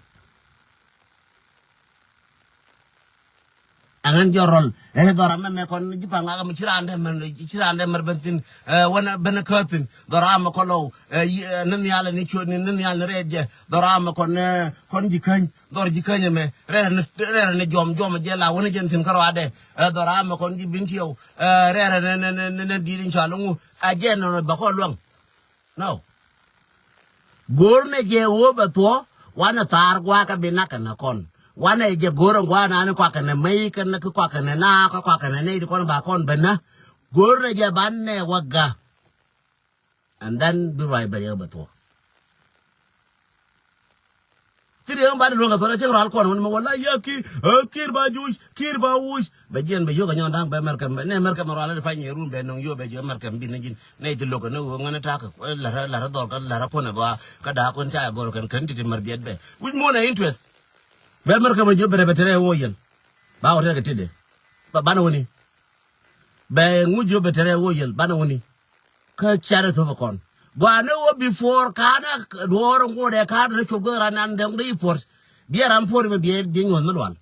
Ɛŋɛn jɔrɔl ɛ dhɔra mɛmɛ kɔn ji̱ Pangak mi ci raan dee mɛr ci raan dee mɛr ben thi̱n. Ɛ wänɛ ben kä thi̱n dhɔra mɛ kɔn lɔw. Ɛ ni nhial ni cuɔt ni ni nhial ni rɛɛt jɛ dhɔra mɛ kɔn ɛ kɔn ji̱ käny dhɔr ji̱ käny ɛmɛ rɛɛrɛ ni rɛɛrɛ ni jɔm jɔm jɛ la wänɛ jɛn thi̱n kärɔadɛ. Ɛ dhɔra mɛ kɔn ji̱ bin tiɛw ɛ rɛɛrɛ ni ni ni ni di̱i̱t in cɔal ŋu. Ɛ jɛ nɔnɔ bɛ kɔn luäŋ. No. Go̱o̱r nɛ jɛ ɣöö bɛ thuɔ̱k wanɛ thaar gua̱a̱k kä bi nak kɛnɛ kɔn. Wanɛ jɛ go̱o̱r ɛn gua̱a̱k nani kuak kɛnɛ mey kɛnɛ ki kuak kɛnɛ naak kä kuak kɛnɛ nɛy ti kɔn ba kɔn ben nä. Go̱o̱r nɛ jɛ ban nɛ wä gä. And then bi ruac bɛ riɛk bɛ thuɔ̱k. Thiri ɛn ba di luäŋ kɛ thɔn ɛ cieŋ rual kuɔn wun mɛ wala ya ki ɛ kir ba juc kir ba wuc bɛ jiɛn bɛ yio̱k ɛ nyɔn da̱ŋ bɛ mɛrkɛ mɛ nɛ mɛrkɛ mɛ rual ɛ di pany ɛ run bɛ nɔŋ yio̱k bɛ jiɔ mɛrkɛ mɛ bi ni ji̱n nɛ ji̱ lo̱k ɛ ni ɣöö ŋän ɛ ta̱k ɛ la̱rä la̱rä dhɔr kä la̱rä kuɔn ɛ gɔaa kä da̱a̱ kuɔn ca ɛ gɔr kɛn kɛn ti ti mɛr biɛt bɛ wi̱c muɔn ɛ interest. Bɛ mɛrkɛ mɛ jiɔ bɛ rɛ bɛ tɛrɛ ɛ wä yɛl ba wä tɛrɛ kɛ ti dee ba banɛ wä ni. Bɛ ŋu jiö bɛ tɛrɛ wä yɛl banɛ wä ni. Kä carɛ thop kɔn gua̱a̱n ni wä before ka̱n a duɔ̱ɔ̱r ŋuɔ̱t ɛ ka̱n ni cop gɛ ran nan dɛŋ dee i̱ puɔ̱r. Biɛ ran puɔ̱r bɛ biɛ biɛ nyuɔ̱th mi lual.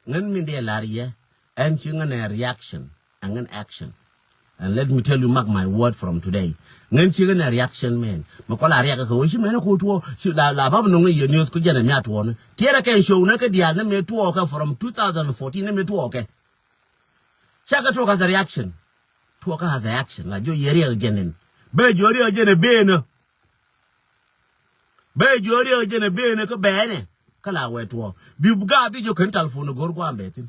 Ŋän min dee lar yɛ ɛn ci ŋän ɛ reaction. Ɛ ŋän action. And let me tell you, mark my word from today. Ŋän ci ŋän ɛ reaction mɛn mɛ kɔl a react kɛ wä ci mɛn ko tuɔ ci la la bam noŋ yɛ news ku jɛn ɛ mia tuɔ ni tiɛrɛ kɛ show ni kɛ dial ni mɛ tuɔ kɛ from two thousand fourteen ni mɛ tuɔ kɛ. Cakɛ tuɔk as a reaction. Tuɔk as a action la jiɔ yɛ riɛk jɛn in. Bɛ jiɔ riɛk jɛn in benä. Bɛ jiɔ riɛk jɛn in benä kä bɛɛnɛ. Kä la wɛ tuɔk bi gaap bi jiɔ kɛn telephone go̱r guam bɛ thin.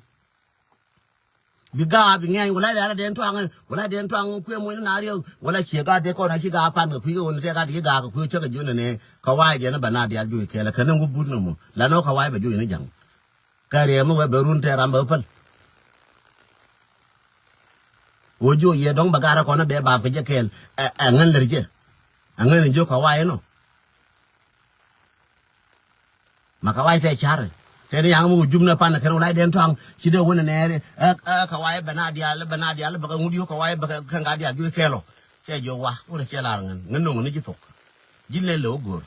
Bi gaap bi ŋɛny wala dee ala dee tuaŋ wala dee tuaŋ kuɛ muɔny na riɛk wala ciɛ gaap dee kɔn a ci gaap pan kɛ kui̱ kɛ wun tɛ gaap dee gaap kɛ kui̱ cakɛ jiɔ nɛ nɛ. Kɛ wa̱a̱ jɛn in bɛ na dial jiɔ kɛɛl kɛ ni wä but nɔmɔ la nɔ kɛ wa̱a̱ bɛ jiɔ in jaŋ. Kɛ riɛm wɛ bɛ run tɛ ram bɛ päl. Wä jiɔ yɛ dɔ̱ŋ bɛ garɛ kɔn bɛ bap kɛ jɛ kɛɛl. Ɛ ŋän lär jɛ. Ɛ ŋän jiök kɛ wa̱a̱ inɔ. Ma kɛ wa̱a̱ tɛ carɛ tɛ ni yaŋ mi wä jum nɛ pan kɛn wä la̱c dɛn tɔaŋ ci dee wä nɛ nɛɛri. Ɛ kɛ wa̱a̱ bɛ na dial bɛ na dial bɛ kɛ ŋut yio̱k kɛ wa̱a̱ bɛ kɛ ŋa dial jiök kɛɛl ɔ. Cɛ jiök wa wä rɛ cɛ lar ŋän ŋän noŋ ni ji̱ thok. Ji̱n lɛ lɛ wä go̱o̱r.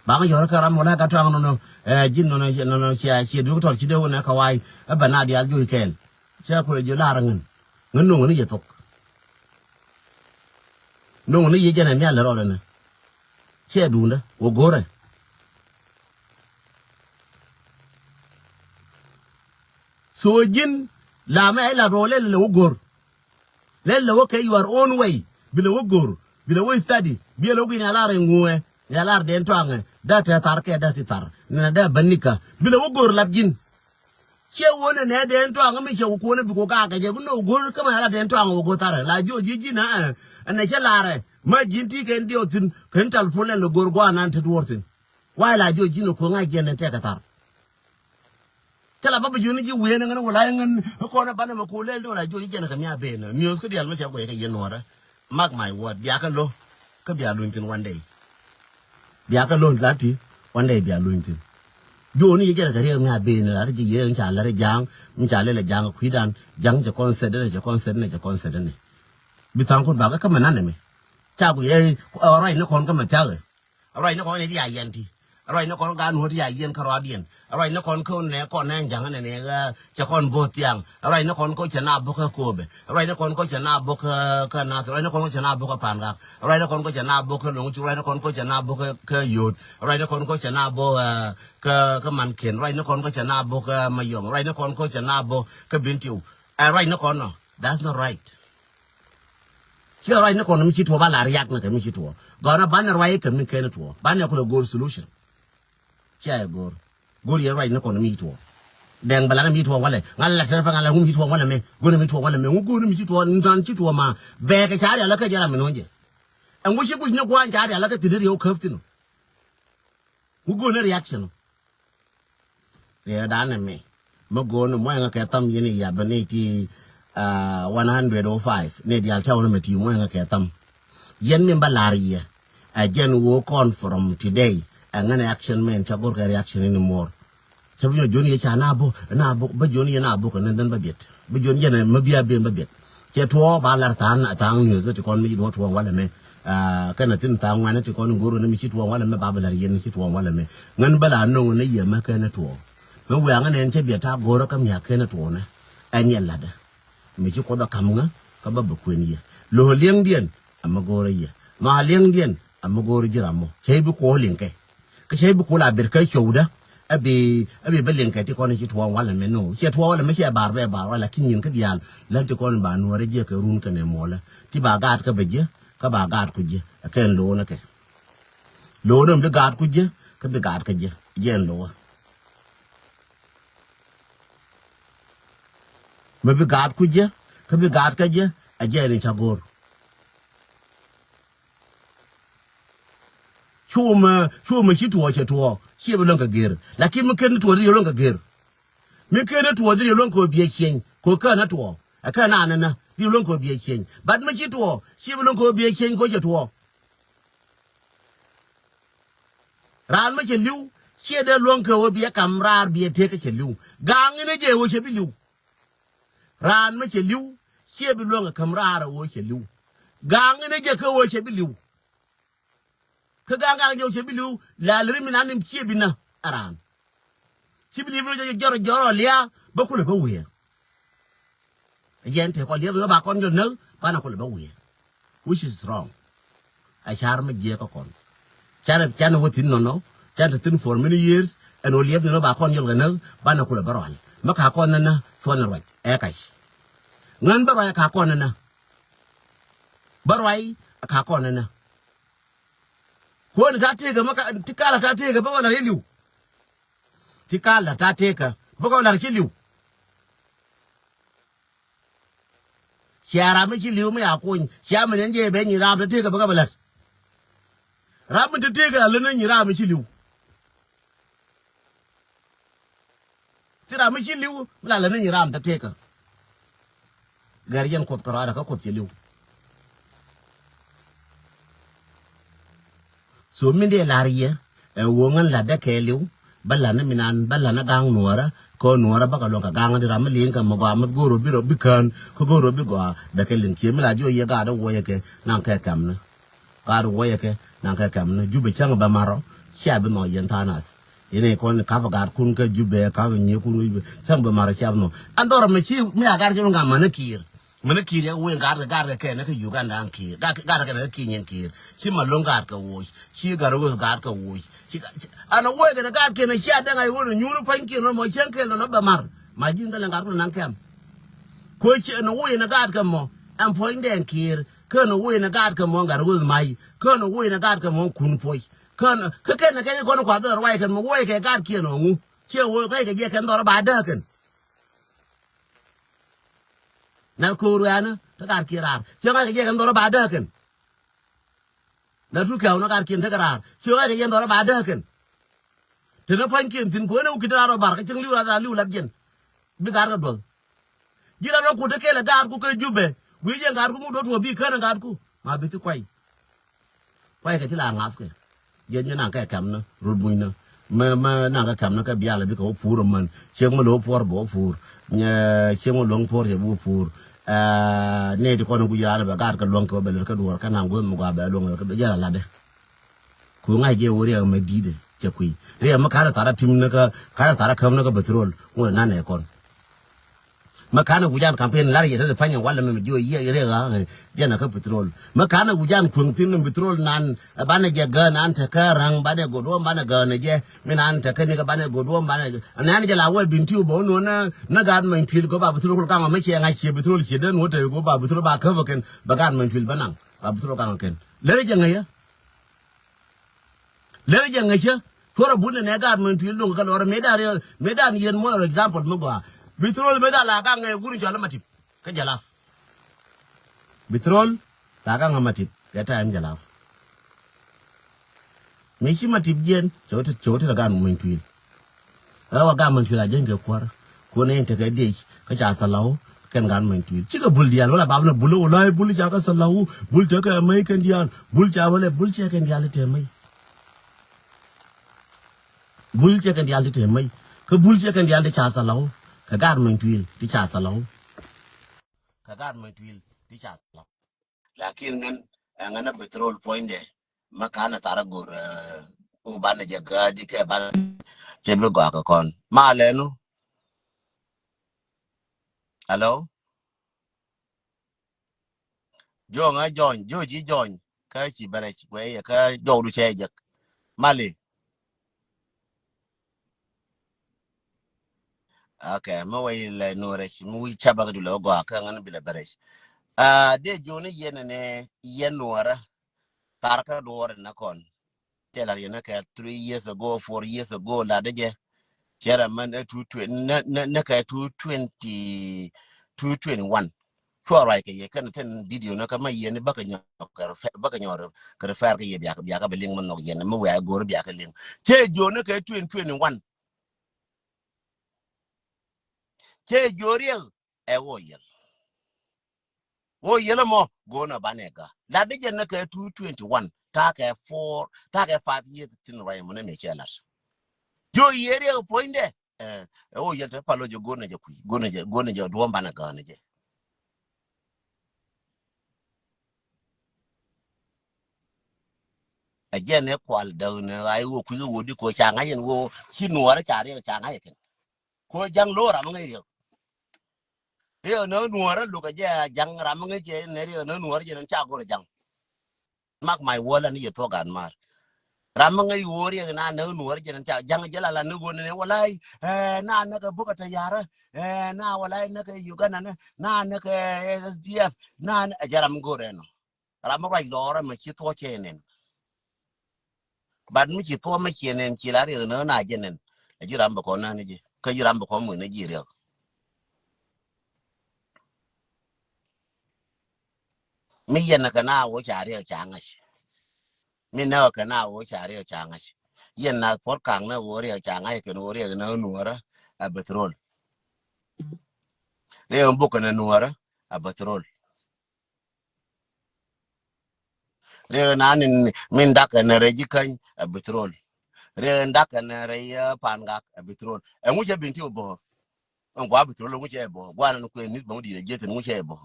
Ba ŋä yɔ̱r kɛ ram wä la ka tɔaŋ nɔnɔ. Ɛ ji̱n nɔnɔ nɔnɔ cia cia duɔ̱k tɔr ci dee wä nɛ kɛ wa̱a̱ ɛ bɛ na dial jiök kɛɛl. Cɛ kulɛ jiök lar ŋän ŋän noŋ ni ji̱ thok. Noŋ ni yie jɛn ɛ mial rɔɔdɛ nɛ. Cɛ duundä wä go̱rɛ. So ji̱n la mɛ ila rɔɔlɛ lɛ wä go̱r. Lɛ lɛ wä kɛ your own way. Bi lɛ wä go̱r bi lɛ wä study bi lɛ wä gui̱n a lar in ŋuɛ. Ni a lar den tɔaŋɛ da tɛ thar kɛ da ti thar nɛ da bä nikä bi lɛ wä go̱r lap ji̱n. Ciɛ wä nɛ nɛ den tɔaŋ mi cɛ wä kuɔn bi ku gak kɛ jɛ ku nɔ go̱r kä mɛ la den tɔaŋ wä go̱r tharɛ la jiɔ ji̱ ji̱n ɛ. Ɛnɛ cɛ larɛ ma ji̱n ti kɛn diɔ thi̱n kɛn tal puɔl ɛn lɛ go̱r guanan te duɔr thi̱n. Wa̱a̱ la jiɔ ji̱n ɛ kuɔn ŋa̱c jɛn ɛn tɛkɛ thar. Cɛ la bä bi jiɔni ji̱ ween ɛ ŋän wä la ɛ ŋän ɛ kɔn ɛ banɛ mɛ ku lɛl di wä la jiɔ ji̱ jɛn ɛ kɛ mia ben ɛ miöth kä diaal mi cɛ guɛc kɛ yɛn nuɔrɛ. Mark my word, bia kä lo̱ kä bia luny thi̱n one day. Bia kä lo̱ la ti one day bia luny thi̱n. Jo̱o̱ni yɛ jɛn kɛ riɛk mi a ben la ti ji̱ yɛ in ca lɛr ja̱a̱ŋ mi ca lɛl ja̱a̱ŋ kui̱dan ja̱a̱ŋ cɛ kɔn sɛt dɛnɛ cɛ kɔn sɛt dɛnɛ cɛ kɔn sɛt dɛnɛ. Bi tha̱a̱ŋ kun bakä kä mɛ nanɛ mi ca ku yɛ ruac ni kɔn kä mɛ thia̱kɛ. Ruac ni kɔn ni ti a yɛn ti. Ruacni kɔn gaat nuɔ̱t ya yiɛn kä ruaadiɛn. Ruacni kɔn kä nɛ kɔn nɛ ja̱ŋ nɛ nɛ cɛ kɔn bo̱o̱th thiaŋ. Ruacni kɔn kä cɛ na bo̱k kä Kobe. Ruacni kɔn kä cɛ na bo̱k kä, kä Nath. Ruacni kɔn kä cɛ na bo̱k kä Pangak. Ruacni kɔn kä cɛ na bo̱k kä Loŋcu. Ruacni kɔn kä cɛ na bo̱k kä, kä Yot. Ruacni kɔn kä cɛ na bo̱k, eh, kä, kä Manken. Ruacni kɔn kä cɛ na bo̱k kä Mayom. Ruacni kɔn kä cɛ na bo̱k kä Bintiu. Ɛ ruacni kɔn nɔ. That's not right. Ciɛ ruacni kɔn mi ci tuɔ ba la riak ni kɛ mi ci tuɔ. Gɔnɔ banɛ ruac kɛ mi kɛn tuɔ. Banɛ kulɛ go̱o̱r solution. Cia yɛ go̱o̱r. Go̱o̱r yɛ ruacni kɔn mi tuɔ. Dɛŋ bɛ la ni mi tuɔ walɛ. Ŋa la tɛrɛ fɛ ŋa la ŋu mi tuɔ walɛ mɛ. Go̱o̱r mi tuɔ walɛ mɛ. Ŋu go̱o̱r mi tuɔ, ni tɔn ci tuɔ ma. Bɛ kɛ ca rial kɛ jɛ ram mi nɔn jɛ. Ɛŋu ci guic ni gua̱a̱ny ca rial kɛ thi̱n riɛw käp thi̱n. Ŋu go̱o̱r ni reaction. Riɛkdan ɛmɛ. Mi go̱o̱r ni muɔ̱ɔ̱ŋ kɛ tham yɛn i̱ yabä ni ti, ah, one hundred oh five. Ni diaal tɛw ni mɛ ti muɔ̱ɔ̱ŋ kɛ tham. Yɛn min bä la̱r yɛ. Ɛ jɛn ɣöö kɔn from today. Ɛ ŋän ɛ action mɛn ca go̱r kɛ reaction in muɔ̱ɔ̱r. Cä bi nyɔ jiön yɛ ca na bo̱k, na bo̱k, bä jiön yɛ na bo̱k, and then bä biɛt. Bä jiön yɛn ɛ mä bia ben bä biɛt. Cɛ tuɔɔk ba lar tha̱a̱ŋ, tha̱a̱ŋ news ti kɔn mi ci duɔ̱ɔ̱k tuɔɔk walɛ mɛ. Ah, kɛnɛ thin tha̱a̱ŋ ŋuɛ̈ni ti kɔn go̱o̱r ni mi ci tuɔɔk walɛ mɛ ba bä lar yɛn mi ci tuɔɔk walɛ mɛ. Ŋän bä la no̱ŋ ni yɛ mä kɛnɛ tuɔɔk. Mi wiaŋä nɛn cä biɛ ta̱a̱ go̱o̱rä kä mia̱k kɛnɛ tuɔɔk nɛ. Ɛn yɛ la̱tdä. Mi ci Kuoth ɛ ka̱m ŋä kä bä bɛ kuën yɛ. Lo̱o̱ liɛŋdiɛn, ɛ mi go̱o̱rä yɛ. Nhɔaak liɛŋdiɛn, ɛ mi go̱o̱rä ji̱ ram mɔ. Cä bi Kuoth liŋ kɛ. Kä cä bi Kuoth la ber kä cowdä. Ɛ bi, ɛ bi bä liŋ kɛ ti kɔn ci tuɔɔk walɛ mɛ no. Cɛ tuɔɔk walɛ mɛ cɛ bar bɛ bar walɛ ki nyin kä diaal. Län ti kɔn ba nuɔrä jiɛ kɛ run kɛnɛ muɔlä. Ti ba gaat kä bɛ jiɛ, kä ba gaat ku jiɛ. Ɛ kɛn lo̱o̱nä kɛ. Lo̱o̱nä mi bi gaat ku jiɛ, kä bi gaat kä jiɛ. Jɛn lo̱o̱ä. Mi bi gaat ku jiɛ, kä bi gaat kä jiɛ, ɛ jɛn in ca go̱o̱r. Cu mɛ, cu mɛ ci tuɔɔk cɛ tuɔɔk, ci bi luäŋ kɛ gër. Lakin mi ken ni tuɔɔk di luäŋ kɛ gër. Mi ken ni tuɔɔk di luäŋ kɛ biɛ cieny, kɛ kään ni tuɔɔk. Ɛ kään ni anä, di luäŋ kɛ biɛ cieny. But mi ci tuɔɔk, ci bi luäŋ kɛ biɛ cieny kɛ cɛ tuɔɔk. Raan mi cɛ li̱w, ciɛ dee luäŋ kɛ ɣöö biɛ kam raar biɛ tëëk kä cɛ li̱w. Gaŋ in ɛ jɛ ɣöö cɛ bi li̱w. Raan mi cɛ li̱w, ciɛ bi luäŋ kɛ kam raar ɣöö cɛ li̱w. Gaŋ in ɛ jɛ kɛ ɣöö cɛ bi li̱w. Kä gaŋ gaŋ jɛ ɣöö cɛ bi li̱w, la liri mi nan ni ciɛ bi nä ɛ raan. Ci bi li̱w jɔr jɔr ɔ lia̱a̱, bä kulɛ bä wiee. Jɛn te kɔn liɛth ni ba kɔn jɔ näk banɛ kulɛ bä wiee. Which is wrong. A car mi jiɛk kä kɔn. Can, can wä thin nɔnɔ, can te thin for many years, ɛn wä liɛth ni ba kɔn jɔl kɛ näk banɛ kulɛ bä rual. Mi ka kɔn nänä cuɔn ruac ɛ kac. Ŋän bä ruac a ka kɔn nänä. Bä ruac a ka kɔn nänä. Kuɔn ta tëëkä mi ka, ti kal a ta tëëkä bä wä la ri li̱w. Ti kal a ta tëëkä bä wä la ri ci li̱w. Cia ram mi ci li̱w mi a kuny, cia mi nɛn jɛ ben nyi ram te tëëkä bä kɛ bä lät. Ram mi te tëëkä a lät ni nyi ram mi ci li̱w. Thil ram mi ci li̱w mi la lät ni nyi ram te tëëkä. Gɛr yɛn Kuoth kärɔadɛ kä Kuoth ci li̱w. So min dee lar yɛ ɛ ɣöö ŋän la̱tdä kɛɛliw. Bä la̱t ni mi nan bä la̱t ni ga̱a̱ŋ nuɔɔrä kä nuɔɔrä bä kɛ luɔ̱ŋ kɛ ga̱a̱ŋ di ram mi li̱ŋ kɛ mi gɔaa mi go̱o̱r ɣöö bi rɔ bi kään kä go̱o̱r ɣöö bi gɔaa bɛ kɛ liŋ. Ciɛ mi la jiɔ yɛ gaat ɛ wuɔyɛ kɛ naŋ kɛ kɛm ni. Gaat ɛ wuɔyɛ kɛ naŋ kɛ kɛm ni Jubɛ cäŋ bɛ marɔ. Cia bi nhɔk yɛn tha̱a̱ŋ nath. Yɛn ɛ kɔn kap ɛ gaatkun kä Jubɛ kap ɛ nyiekun kä Jubɛ cäŋ bɛ marɔ cia bi nhɔk. Ɛn dhɔrɔ mi ci mi a gaat ci luɔ̱ŋ kɛ män ni Kiir. Mini Kiir yɛ wee gat kɛ gat kɛ kɛn ni kä Uganda an Kiir gat gat kɛ kɛn ni kä Kiir nyin Kiir. Ci Malong gat kɛ woc, ci Gatwec gat kɛ woc. Ci an a wee kɛ ni gat kɛn ci a dɛŋ a yi wee ni nyuur pa̱ny Kiir nɔ mɔ cieŋ kɛn nɔ bɛ mar. Ma ji̱n kɛ lɛ gat kɛ nan kɛm. Ko ci ni wee ni gat kɛ mɔ ɛn puɔ̱ny dɛŋ Kiir. Kä ni wee ni gat kɛ mɔ Gatwec may. Kä ni wee ni gat kɛ mɔ kun puɔ̱c. Kä ni kä kɛn ni kɛn kɔn kua dhɔr ruac kɛn mɔ wee kɛ gat kiɛn ɔ ŋu. Ci wee kɛ kɛ jiɛ kɛn dhɔr ba däk kɛn. Nath ko̱o̱r wɛ̈ɛ̈nä te gat kiɛ raar. Ciɛ ŋa̱ckɛ jiɛk ɛn dhɔrɔ ba dääk kɛn. Nath tu kɛ̈w ni gat kiɛn tekɛ raar. Ciɛ ŋa̱ckɛ jiɛk ɛn dhɔrɔ ba dääk kɛn. Te ni pua̱nykiɛn thi̱n kuäär ni wä ki̱t raar ɔ bar kä cieŋ li̱w raar li̱w lat jiɛn. Bi gat kɛ duɔth. Ji̱ ran ɔ kut te kɛl ɛ gaatku kɛ Jubɛ. Wi̱i̱ jiɛn gaatku mi duɔ̱t wä bi kän ɛ gaatku. Ma bi thi kuay. Kuay kɛ ti la ŋa̱thkɛ. Jiɛn mi naŋ kɛ kɛmnä rut bunyni. Mɛ mɛ naŋ kɛ kɛmnä kɛ bialɛ bikɛ wä puur ɛmän. Ciek mi lo̱k puɔr bɛ wä puur. Nyɛ ciek mi luäŋ puɔr cɛ bi wä puur. Ɛɛ nɛy ti kɔn in guic raan bɛ gaat kɛ luäŋ kɛ wä bɛ lät kä duɔ̱ɔ̱r kä naŋ guäth mi gɔaa bɛ luäŋ kɛ bɛ jɛ la latdɛ. Ku ŋa̱c jɛ wä riɛk ɛmɛ di̱i̱tdɛ. Cɛ kui̱. Riɛk mi ka̱n a thar a tim ni kä, ka̱n a thar a käm ni kä petrol. Ŋuɔ̱t nan ɛ kɔn. Mi ka̱n a wi̱c an campaign lar yɛ te ti pany walɛ mi mi jiɔ yiɛ riɛk a, jɛn a kä petrol. Mi ka̱n a wi̱c an kueŋ thi̱n ni petrol nan, ɛ banɛ jɛ gäär nan te kä ra̱ŋ, banɛ go̱o̱r duɔ̱ɔ̱m, banɛ gäär ni jɛ. Mi nan te kä ni kä banɛ go̱o̱r duɔ̱ɔ̱m, banɛ, nan jɛ la wä Bentiu bä wä nuɔ̱n ni, ni gaat Many Tuil go̱o̱r ba petrol kul gaŋ mi ciɛ ŋa̱c ciɛ petrol ciɛ den wä te go̱o̱r ba petrol ba käp kɛn, ba gaat Many Tuil ba naŋ, ba petrol gaŋ kɛn. Lɛr jɛ ŋäc yä. Lɛr jɛ ŋäcä. Cuɔrɛ bun nɛ gaat Many Tuil doŋ kä lɔrɛ mëë dan riɛ, mëë dan yɛn mɔ example mi gɔaa. Petrol mëë dan la gaŋ ɛ gun cɔl Matip kä Jalap. Petrol la gaŋ ɛ Matip kɛ time Jalap. Mëë ci Matip jiɛn cɛ wä ti, cɛ wä ti la gaat Many Tuil. Ɛ wa gaat Many Tuil a jiɛn kɛ kuäär. Kuɔn in tekɛ diec kä ca thalaw kɛn gaat Many Tuil. Cikɛ bul diaal wala bap ni bul wala bul ca kä thalaw, bul tekɛ mäc kɛn diaal, bul ca wala bul cɛ kɛn diaal tɛ mäc. Bul cɛ kɛn diaal ti tɛ mäc. Kä bul cɛ kɛn diaal ti ca thalaw. Kɛ gaat Many Tuil ti ca thalaw. Kɛ gaat Many Tuil ti ca thalaw. Lakin ŋän, ɛ ŋän a petrol puɔ̱nydɛ. Ma ka̱n a thar a go̱r, ɛ, u banɛ jɛ gäädi kɛ banɛ cɛ bi gɔaa kɛ kɔn. Ma lɛnu. Hello? Jo̱o̱ŋ a jɔny, jo̱o̱ ji̱ jɔny. Kä ci bɛrɛ ci kuɛ yɛ, kä jɔwdu cɛ jek. Mali. Okay, mi wä ilɛ nuɔrɛ ci, mi wi̱c ca bak du lɛ wä gɔaa, kä ŋän bi lɛ bɛrɛ ci. Ah, dee joni yɛn ni, yɛn nuɔrɛ. Thar kä duɔr ni kɔn. Cɛ lar yɛn ni kɛ three years ago, four years ago, la dee jɛ. Cɛ rɛ mɛn ni two twenty, ni, ni, ni kɛ two twenty, two twenty-one. Cua ruac kɛ yɛ kɛn thin video ni kä ma yɛn ni bäkɛ nyɔk kɛ refer, bäkɛ nyɔk kɛ refer kɛ yɛ biak, biak kɛ bi liŋ ma nhɔk yɛn ni mi wiaa go̱o̱r biak kɛ liŋ. Cɛ joni kɛ twenty twenty-one. Cɛ joni riɛk ɛ wä yɛl. Wä yɛl mɔ go̱o̱r ni banɛ gä. La di jɛ ni kɛ two twenty-one. Ta̱a̱ kɛ four, ta̱a̱ kɛ five years thin ruac mɔ ni mi cɛ lat. Joni yɛ riɛk puɔ̱nydɛ. Ɛ, ɛ wä yɛl te palo jɛ go̱o̱r ni jɛ kui̱, go̱o̱r ni jɛ, go̱o̱r ni jɛ duɔ̱ɔ̱m banɛ gä ni jɛ. Ɛ jɛn ɛ kual däk ni ɣa̱c wä kui̱ wä di ko ca ŋa̱c ɛn wä ci nuɔɔrä ca riɛk ca ŋa̱c ɛ kɛn. Ko ja̱ŋ lo̱o̱ ram ŋäc riɛk. Riɛk ni nuɔɔrä luk ɛ jɛ ja̱ŋ ram ŋäc jɛ ni riɛk ni nuɔɔrä jɛ ni ca go̱r ja̱ŋ. Mark my word, la ni yɛ thuɔ̱k gan maar. Ram mi ŋäc ɣöö riɛk na näk nuɔɔr jɛn ca ja̱ŋ jɛ la la ni ɣöö ni walay, eh, na näk ɛ buk ɛ tɛ yarä, eh, na walay näk ɛ Uganda ni, na näk ɛ S D F, na ni ɛ jɛ ram mi go̱o̱r ɛnɔ. Ram mi ruac lɔɔrä mi ci thuɔ̱k cɛ nɛn. But mi ci thuɔ̱k mi cɛ nɛn ci la riɛk ni na jɛ nɛn. Ɛ ji̱ ram bɛ kɔn nä ni ji̱. Kä ji̱ ram bɛ kɔn muc ni ji̱ riɛk. Mi yɛn kɛ na wä ca riɛk ca ŋa̱c. Mi nɛ kɛ na wä ca riɛk ca ŋa̱c. Yɛn na puɔr kaŋ nɛ wä riɛk ca ŋa̱c kɛn wä riɛk nɛ nuɔrä a bɛ throol. Riɛk buk kɛn nuɔrä a bɛ throol. Riɛk na ni min dak kɛn rɛy ji̱ käny a bɛ throol. Riɛk dak kɛn rɛy, eh, pan gak a bɛ throol. Ɛŋu cɛ bin ti wä bä. Ɛn gua bi thol ŋucɛ bɔ, gua nan kuɛ nith bäŋ di̱t a jieth ɛn ŋucɛ bɔ.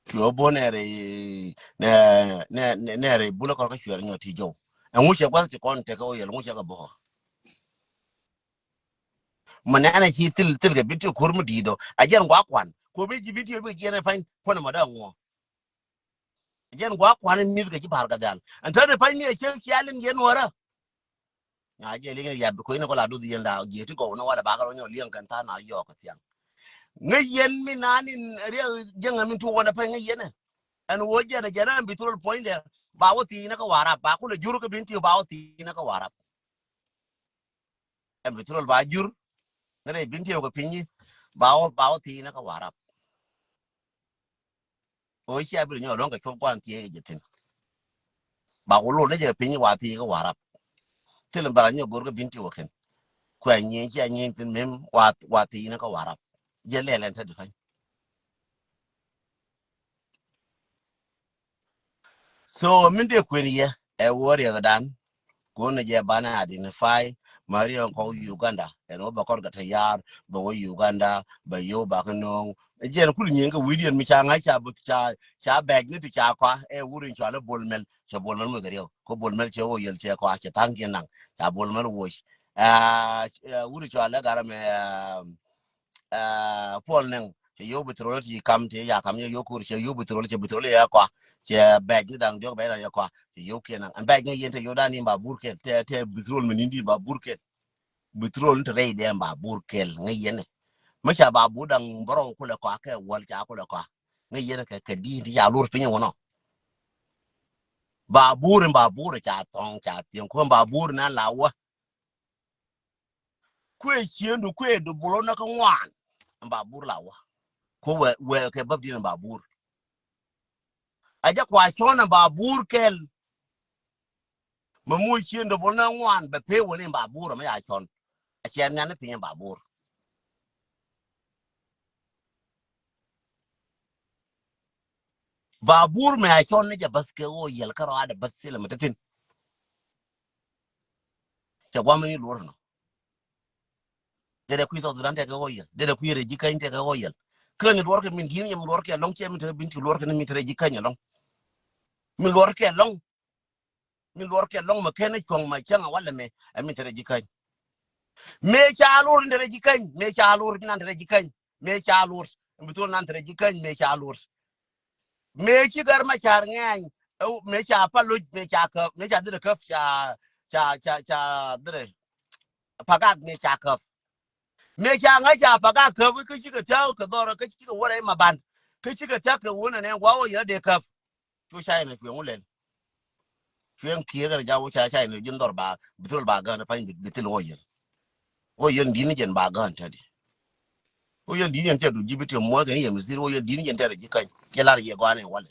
Cuɛ bɔ nɛ rɛy, nɛ, nɛ, nɛ, nɛ rɛy bulä kɔr kä cuɛ rɛ nyɔ ti jɔw. Ɛn ŋucɛ guath ti kɔn tekɛ wä yɛl ŋucɛ kɛ bɔ. Mɛ nɛnɛ ci thil, thil kɛ bi ti ko̱r mi di̱t dɔ. A jɛn gua kuan. Ko̱ mi ci bi ti bi jiɛn ɛ pany kuan mɔ da ŋuɔ. Jɛn gua kuan in mi̱th kɛ ci pa̱a̱r kɛ dhal. Ɛn tɛn in pa̱ny ni ɛ cieŋ cia liŋ yɛn nuɔrä. Nya jɛ liŋ yɛn yap bi kui̱n in kɔ la duth yɛn la jiɛ ti gɔw ni wat ɛ bakɛ rɔ nyɔ liɛŋ kɛn tha̱a̱n na yɔɔk kɛ thiaŋ. Ŋäc yɛn mi naan in riɛk jɛŋ ɛ min tuɔk wänɛ pa̱ny ŋäc yɛn ɛ. Ɛn ɣöö jɛn ɛ jɛn ɛ bi thol puɔ̱nydɛ ba wä thi̱i̱n ɛ kä Warap ba kulɛ jur kä bin ti̱i̱ ba wä thi̱i̱n ɛ kä Warap. Ɛn bi thol ba jur ni rɛy bin ti̱i̱ kɛ pi̱ny ba wä ba wä thi̱i̱n ɛ kä Warap. Ɣöö cia bi rɔ nyɔk luäŋ kɛ cuɔp gua̱a̱n thiee kɛ jɛ thi̱n. Ba ku lor ni jɛ piny wa thiee kä Warap. Thil in bɛ la nyɔk go̱r kä bin ti wä kɛn. Kuɛ nyieny cia nyieny thi̱n mem wa, wa thiee ni kä Warap. Jɛ lɛl ɛn te di pany. So min dee kuën yɛ ɛ wä riɛkdan. Kun ni jɛ banɛ identify ma riɛk kɔk Uganda. Ɛn wä bɛ kɔr kɛ tayar bɛ wä Uganda bɛ yow ba kä no̱o̱ŋ. Jiɛn kul nyiŋ kɛ wi̱i̱diɛn mi ca ŋa̱c ca buth ca, ca bɛc ni ti ca kɔa ɛ wur in cɔal ɛ Bol Mel, cɛ Bol Mel muth riɛw. Kɔ Bol Mel cɛ wä yɛl cɛ kɔa cɛ tha̱a̱ŋ kiɛn naŋ, ca Bol Mel woc. Aa, ɛ, wur in cɔal ɛ Garamɛ, aa, aa, Puɔl Nɛŋ cɛ yo̱w bithrol ti kam ti ya kam yɛ yo̱w kur cɛ yo̱w bithrol cɛ bithrol yɛ kɔa. Cɛ bɛc ni daŋ diɔk bɛc na yɛ kɔa cɛ yo̱w kiɛn naŋ. Ɛn bɛc ni yɛn te yo̱w dan in ba bur kɛl, te, te bithrol mi ni di ba bur kɛl. Bithrol ni te rɛy dɛ ba bur kɛl ŋäc yɛn ɛ. Mɛ ca ba bur daŋ bärɔw kulɛ kɔa kɛ wäl ca kulɛ kɔa. Ŋäc yɛn kɛ, kɛ di̱i̱n ti ca lur piny wunɔ. Ba bur in ba bur ca thɔŋ ca thieŋ kuäm ba bur nan la wä. Kuëë ciëndu kuëë du bulo na kä ŋuan. Ba bur la wä. Kuɛ wɛ, wɛ kɛ bäp di̱i̱n ba bur. A jɛ kua cɔn ba bur kɛl. Mɛ muc ciëndu bulo na ŋuan bɛ pee wä ni ba bur mɛ ya cɔn. A ciɛ nhian ni piny ba bur. Ba bur mɛ a cɔn ni jɛ bäth kɛ wä yɛl kärɔadɛ bäth thilɛ mɛ te thin. Cɛ guam ni luɔr nɔ. Derɛ kui̱ South Sudan tekɛ wä yɛl. Derɛ kui̱ rɛ ji̱ käny tekɛ wä yɛl. Kä ni luɔr kɛ min di̱n yɛ min luɔr kɛ lɔŋ cɛ min te bin ti luɔr kɛ ni min te rɛ ji̱ käny alɔŋ. Min luɔr kɛ lɔŋ. Min luɔr kɛ lɔŋ mɛ kɛn cuɔ̱ŋ mɛ cäŋ a walɛ mɛ ɛ min te rɛ ji̱ käny. Mëë ca luɔr in te rɛ ji̱ käny. Mëë ca luɔr in te rɛ ji̱ käny. Mëë ca luɔr in bi thol nan te rɛ ji̱ käny mëë ca luɔr. Mëë ci Gar Macar ŋɛny, ɛ, mëë ca Paloc, mëë ca käp, mëë ca dhirɛ käp, ca, ca, ca, ca dhirɛ Pagak mëë ca käp. Mëë ca ŋa̱c ca Pagak käp, kä cikɛ thia̱k kɛ dhɔr, kä cikɛ wä rɛy Maban, kä cikɛ thia̱k kɛ wun ɛnɛ gua̱a̱k wä yɛ dee käp. Cu China cuɛ ŋu lɛl. Cuɛ ŋ kiɛ kɛ rɛ jaw ca China ji̱n dhɔr ba, bi thil ba gän, pany bi, bi thil wä yɛl. Wä yɛl di̱n ni jɛn ba gän tädi. Wä yɛl di̱n ni jɛn cɛ du ji̱ bi tiɛ muɔth kɛ ni yɛ mi thil wä yɛl di̱n ni jɛn tɛrɛ ji̱ käny. Jɛ lar yɛ gɔanɛ walɛ.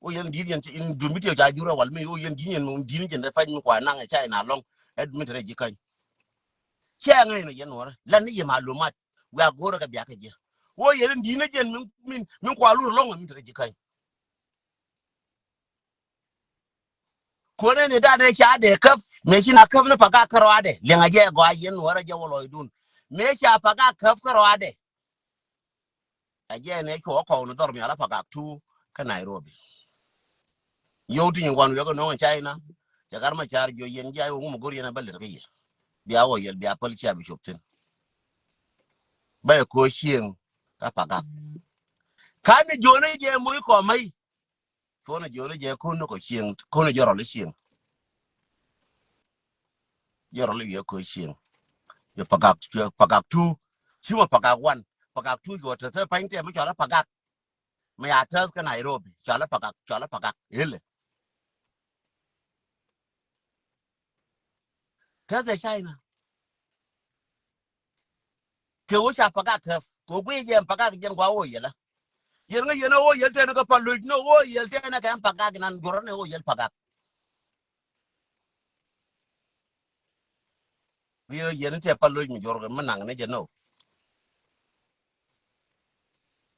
Wä yɛn di̱t yɛn in dun bi tiɛw ca jur ɛ wal mi wä yɛn di̱t yɛn di̱t ni jɛn rɛ pac mi kua naŋ ɛ ca in a lɔŋ. Ɛ mi te rɛ ji̱ käny. Cɛ ŋäc ni yɛn wärä lan ni yɛ malumat. Wiaa go̱o̱rä kɛ biak kɛ jiɛ. Wä yɛn in di̱t ni jɛn min, min, min kua lur lɔŋ ɛ mi te rɛ ji̱ käny. Kuɔnɛ ni danɛ ca dee käp mëë ci na käp ni Pagak kärɔadɛ liɛŋ a jɛ gɔaa yɛn wärä jɛ wä lɔcdun. Mëë ca Pagak käp kärɔadɛ. A jɛ nɛ cuɔ kɔw ni dhɔr mial a Pagak tu kä Nairobi. Yiow ti nyin guan wiɛ kä no̱o̱ŋ China. Cɛ Gar Macar jiɔ yɛn jia iwä ŋum go̱r yɛn a bä lɛt kä yɛ. Bia wä yɛl bia päl cia bi cop thin. Bä yɛ ko̱ cieŋ kä Pagak. Kan ni jiɔni jɛ moc kɔ mäc. Cuɔni jiɔni jɛ ko̱n ni kɔ cieŋ ko̱n ni jɛ rɔl i̱ cieŋ. Jɛ rɔl i̱ wiɛ ko̱ cieŋ. Yɛ Pagak, Pagak tu. Cimɔ Pagak wan. Pagak tu cuɔ tɛth pany tɛm mi cɔal a Pagak. Mi ya tɛth kä Nairobi cɔal a Pagak, cɔal a Pagak ilɛ. Tɛth ɛ China. Kɛ wä ca Pagak käp kɛ wä guiy jɛ Pagak jɛn gua wä yɛlä. Yɛn ŋä yɛn a wä yɛl tɛn kä Paloc ni wä yɛl tɛn kɛ Pagak nan juɔrä ni wä yɛl Pagak. Wi̱i̱ yɛn tɛ Paloc mi juɔr kɛ mi naŋ ni jɛ nɔ.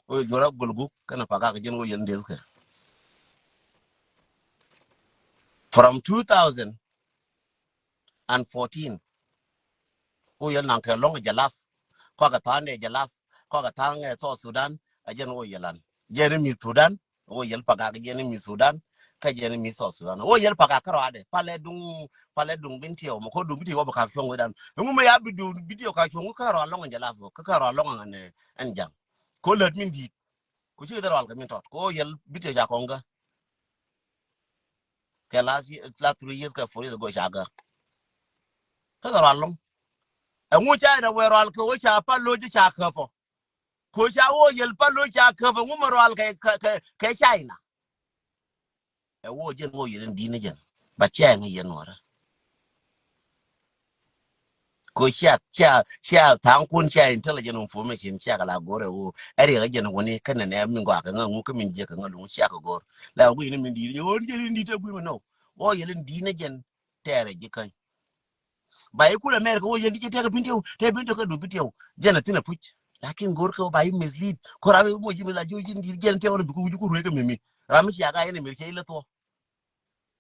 Wä juɔr a gol guk kɛn a Pagak jɛn wä yɛn deth kɛ. From two thousand and fourteen. Wä yɛn naŋ kɛ lɔŋ jɛ lap. Kɔakɛ tha̱a̱ŋ dee jɛ lap. Kɔakɛ tha̱a̱ŋ ɛ South Sudan a jɛn wä yɛl an. Jɛn mi Sudan. Wä yɛl Pagak jɛn mi Sudan. Kä jɛn mi South Sudan wä yɛl Pagak kärɔadɛ palɛ duŋ. Palɛ duŋ bin tiɛw mɛ ko duŋ bin tiɛw wä bɛ kap cuɔ̱ŋ wä dan. Ɛŋu mɛ ya bi duŋ bin tiɛw kap cuɔ̱ŋ wä kärɔa lɔŋ jɛ lap wä kä kärɔa lɔŋ ɛn ɛn jaŋ. Ko lät min di̱i̱t. Ko cikɛ dee rɔal kɛ min tɔt ko yɛl bin tiɛw ca kɔŋ kä. Kɛ last year, last three years kɛ four years ago ca kä. Kä kärɔa lɔŋ. Ɛŋu ca in a wee rɔal kɛ wä ca Paloc ca käpɔ. Ko ca wä yɛl Paloc ca käp ɛŋu mɛ rɔal kɛ, kɛ, kɛ, kɛ China. Ɛ wä jɛn wä yɛl in di̱n ni jɛn. But cia ɛŋ yɛn wärä. Ko cia, cia, cia tha̱a̱ŋ kun cia intelligent information cia kɛ la go̱r ɛ wä. Ɛ riɛk ɛ jɛn wä ni kɛn nɛ nɛ min gɔaa kɛ ŋä ŋu kä min jiɛ kɛ ŋä luŋ cia kɛ go̱r. La wä guiy ni min di̱n ni jɛn wä ni jɛn in di̱n te guiy mɛ nɔ. Wä yɛl in di̱n ni jɛn. Tɛɛrɛ ji̱ käny. Ba i̱ kulɛ mɛr kɛ wä yɛn ti cɛ tɛk ɛ bin tiɛw tɛ bin tiɛw kɛ du bin tiɛw. Jɛn ɛ thin ɛ puc. Lakin go̱r kɛ wä ba i̱ mislead ko ram i̱ moc i̱ mi la ji̱ ji̱ ji̱n tiɛw ni bi ku wi̱c ku ruec kɛ mi mi. Ram mi cia ga enemy cɛ i̱ lɛ thuɔ̱k.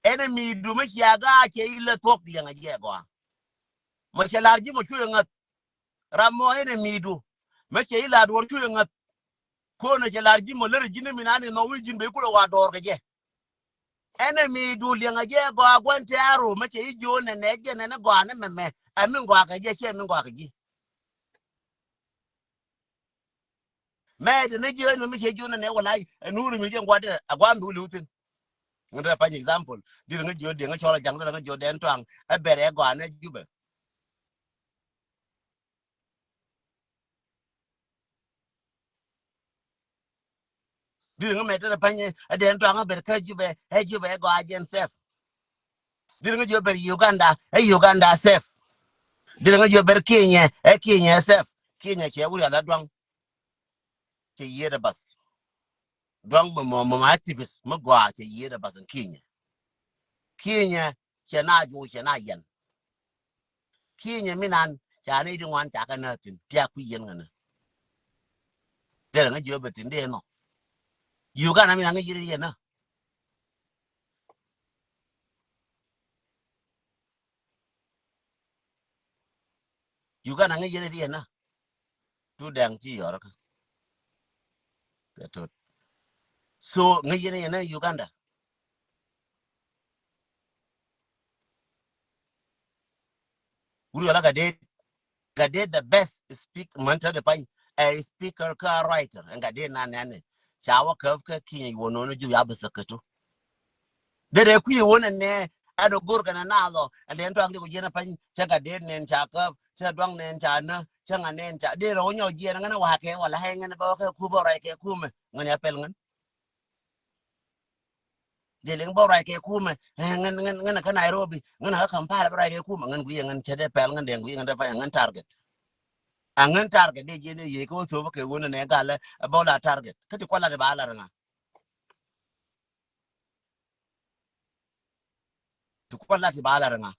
Enemy du mi cia ga cɛ i̱ lɛ thuɔ̱k liɛŋ ɛ jiɛ gɔaa. Mɔ cɛ lar ji̱ mɔ cuɛ ŋäth. Ram mɔ enemy du. Mɛ cɛ i̱ lar duɔr cuɛ ŋäth. Konɛ cɛ lar ji̱n mɔ lär ji̱n mi nan in nhɔk wi̱i̱ ji̱n ben kulɛ wa dɔɔr kɛ jɛ. Enemy du liɛŋɛ jɛ gɔaa gua̱n tɛ̈ru mɛ cɛ i̱ jiö nɛnɛ jɛ nɛnɛ gɔaa ni mɛmɛ. Ɛ min gɔaa kɛ jɛ cɛ min gɔaa kɛ ji̱. Mɛ ti ni jiö ni mi cɛ jiö nɛnɛ wala ɛ nuuri mi jɛ gua̱n tɛ ɛ gua̱n bi wuli wuthin. Ŋun tɛ pany example. Di ri ŋä jiö di ŋä cɔl a jaŋ di ri ŋä jiö dɛn tuaŋ ɛ bɛrɛ gɔaa ni Jubɛ. Di ri ŋä mɛ tɛrɛ pany ɛ dɛn tuaŋ ɛ ber kä Jubɛ ɛ Jubɛ ɛ gɔaa jɛn sɛf. Di ri ŋä jiö ber Uganda ɛ Uganda sɛf. Di ri ŋä jiö ber Kenya ɛ Kenya sɛf. Kenya cɛ wuri ala duaŋ. Cɛ yiet ɛ bath. Duaŋ mɛ mɔ mɔ activist mɛ gɔaa cɛ yiet ɛ bath in Kenya. Kenya cɛ na juuc cɛ na yɛn. Kinyɛ mi nan ca ni di ŋuan ca kɛ nä thin tia kui̱ yɛn ŋänä. Derɛ ŋä jiö bɛ thin dee nɔ. Uganda mi nan ŋä jiö di yɛn nä. Uganda ŋä jiö di yɛn nä. Tu dɛŋ ti yɔr kä. Kɛ tot. So ŋä jiö di yɛn nä Uganda. Wuri wala Gatdet, Gatdet the best speak män te de pany ɛ speaker kä writer ɛn Gatdet na nɛn ni ca wä käp kä Kinyɛ wä nɔnɔ ju ya bä säkätu. Dee dee kui̱ wä nɛ nɛ ɛn ɔ go̱r kɛn na lɔ ɛn dee tɔak di ku jiɛn pany cɛ Gatdet nɛn ca käp cɛ duaŋ nɛn ca nä cɛ ŋa nɛn ca dee rɔ wä nyɔ jiɛn ŋän wä kɛ wala hɛ ŋän bä wä kɛ ku bä ruac kɛ kumɛ ŋän ya pɛl ŋän. Dee liŋ bä ruac kɛ kumɛ ŋän ŋän ŋän kä Nairobi ŋän kä Kampala bä ruac kɛ kumɛ ŋän guiɛ ŋän cɛ dee pɛl ŋän dee guiɛ ŋän dee pɛl ŋän target. A ŋän target dee jiɛ dee yee kä wä thop kɛ wun nɛ gal ɛ bä la target kä ti kualat ba lar ŋa. Ti kualat ba lar ŋa.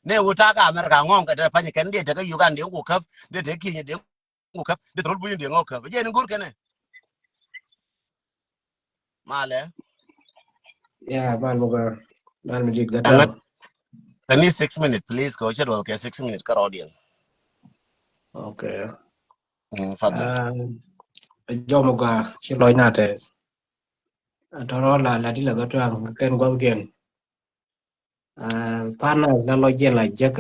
Ne wä takä America ŋɔŋ kɛ dee pany kɛn dee tekɛ Uganda dee ŋu käp dee tekɛ Kinyɛ dee ŋu käp dee thol buny dee ŋu käp jɛ ni gur kɛnɛ. Malɛ. Ya mal mugɛ mal mi dit gat. Kani six minute please kɛ wä cɛ duɔl kɛ six minute kɛ rɔɔdiɛn. Okay. Fadhil. Jɔm gua ci lɔc na tɛ. Tɔrɔ la la di la gat tuaŋ kɛn guaŋ kiɛn. Panas la lɔc jiɛn la jek.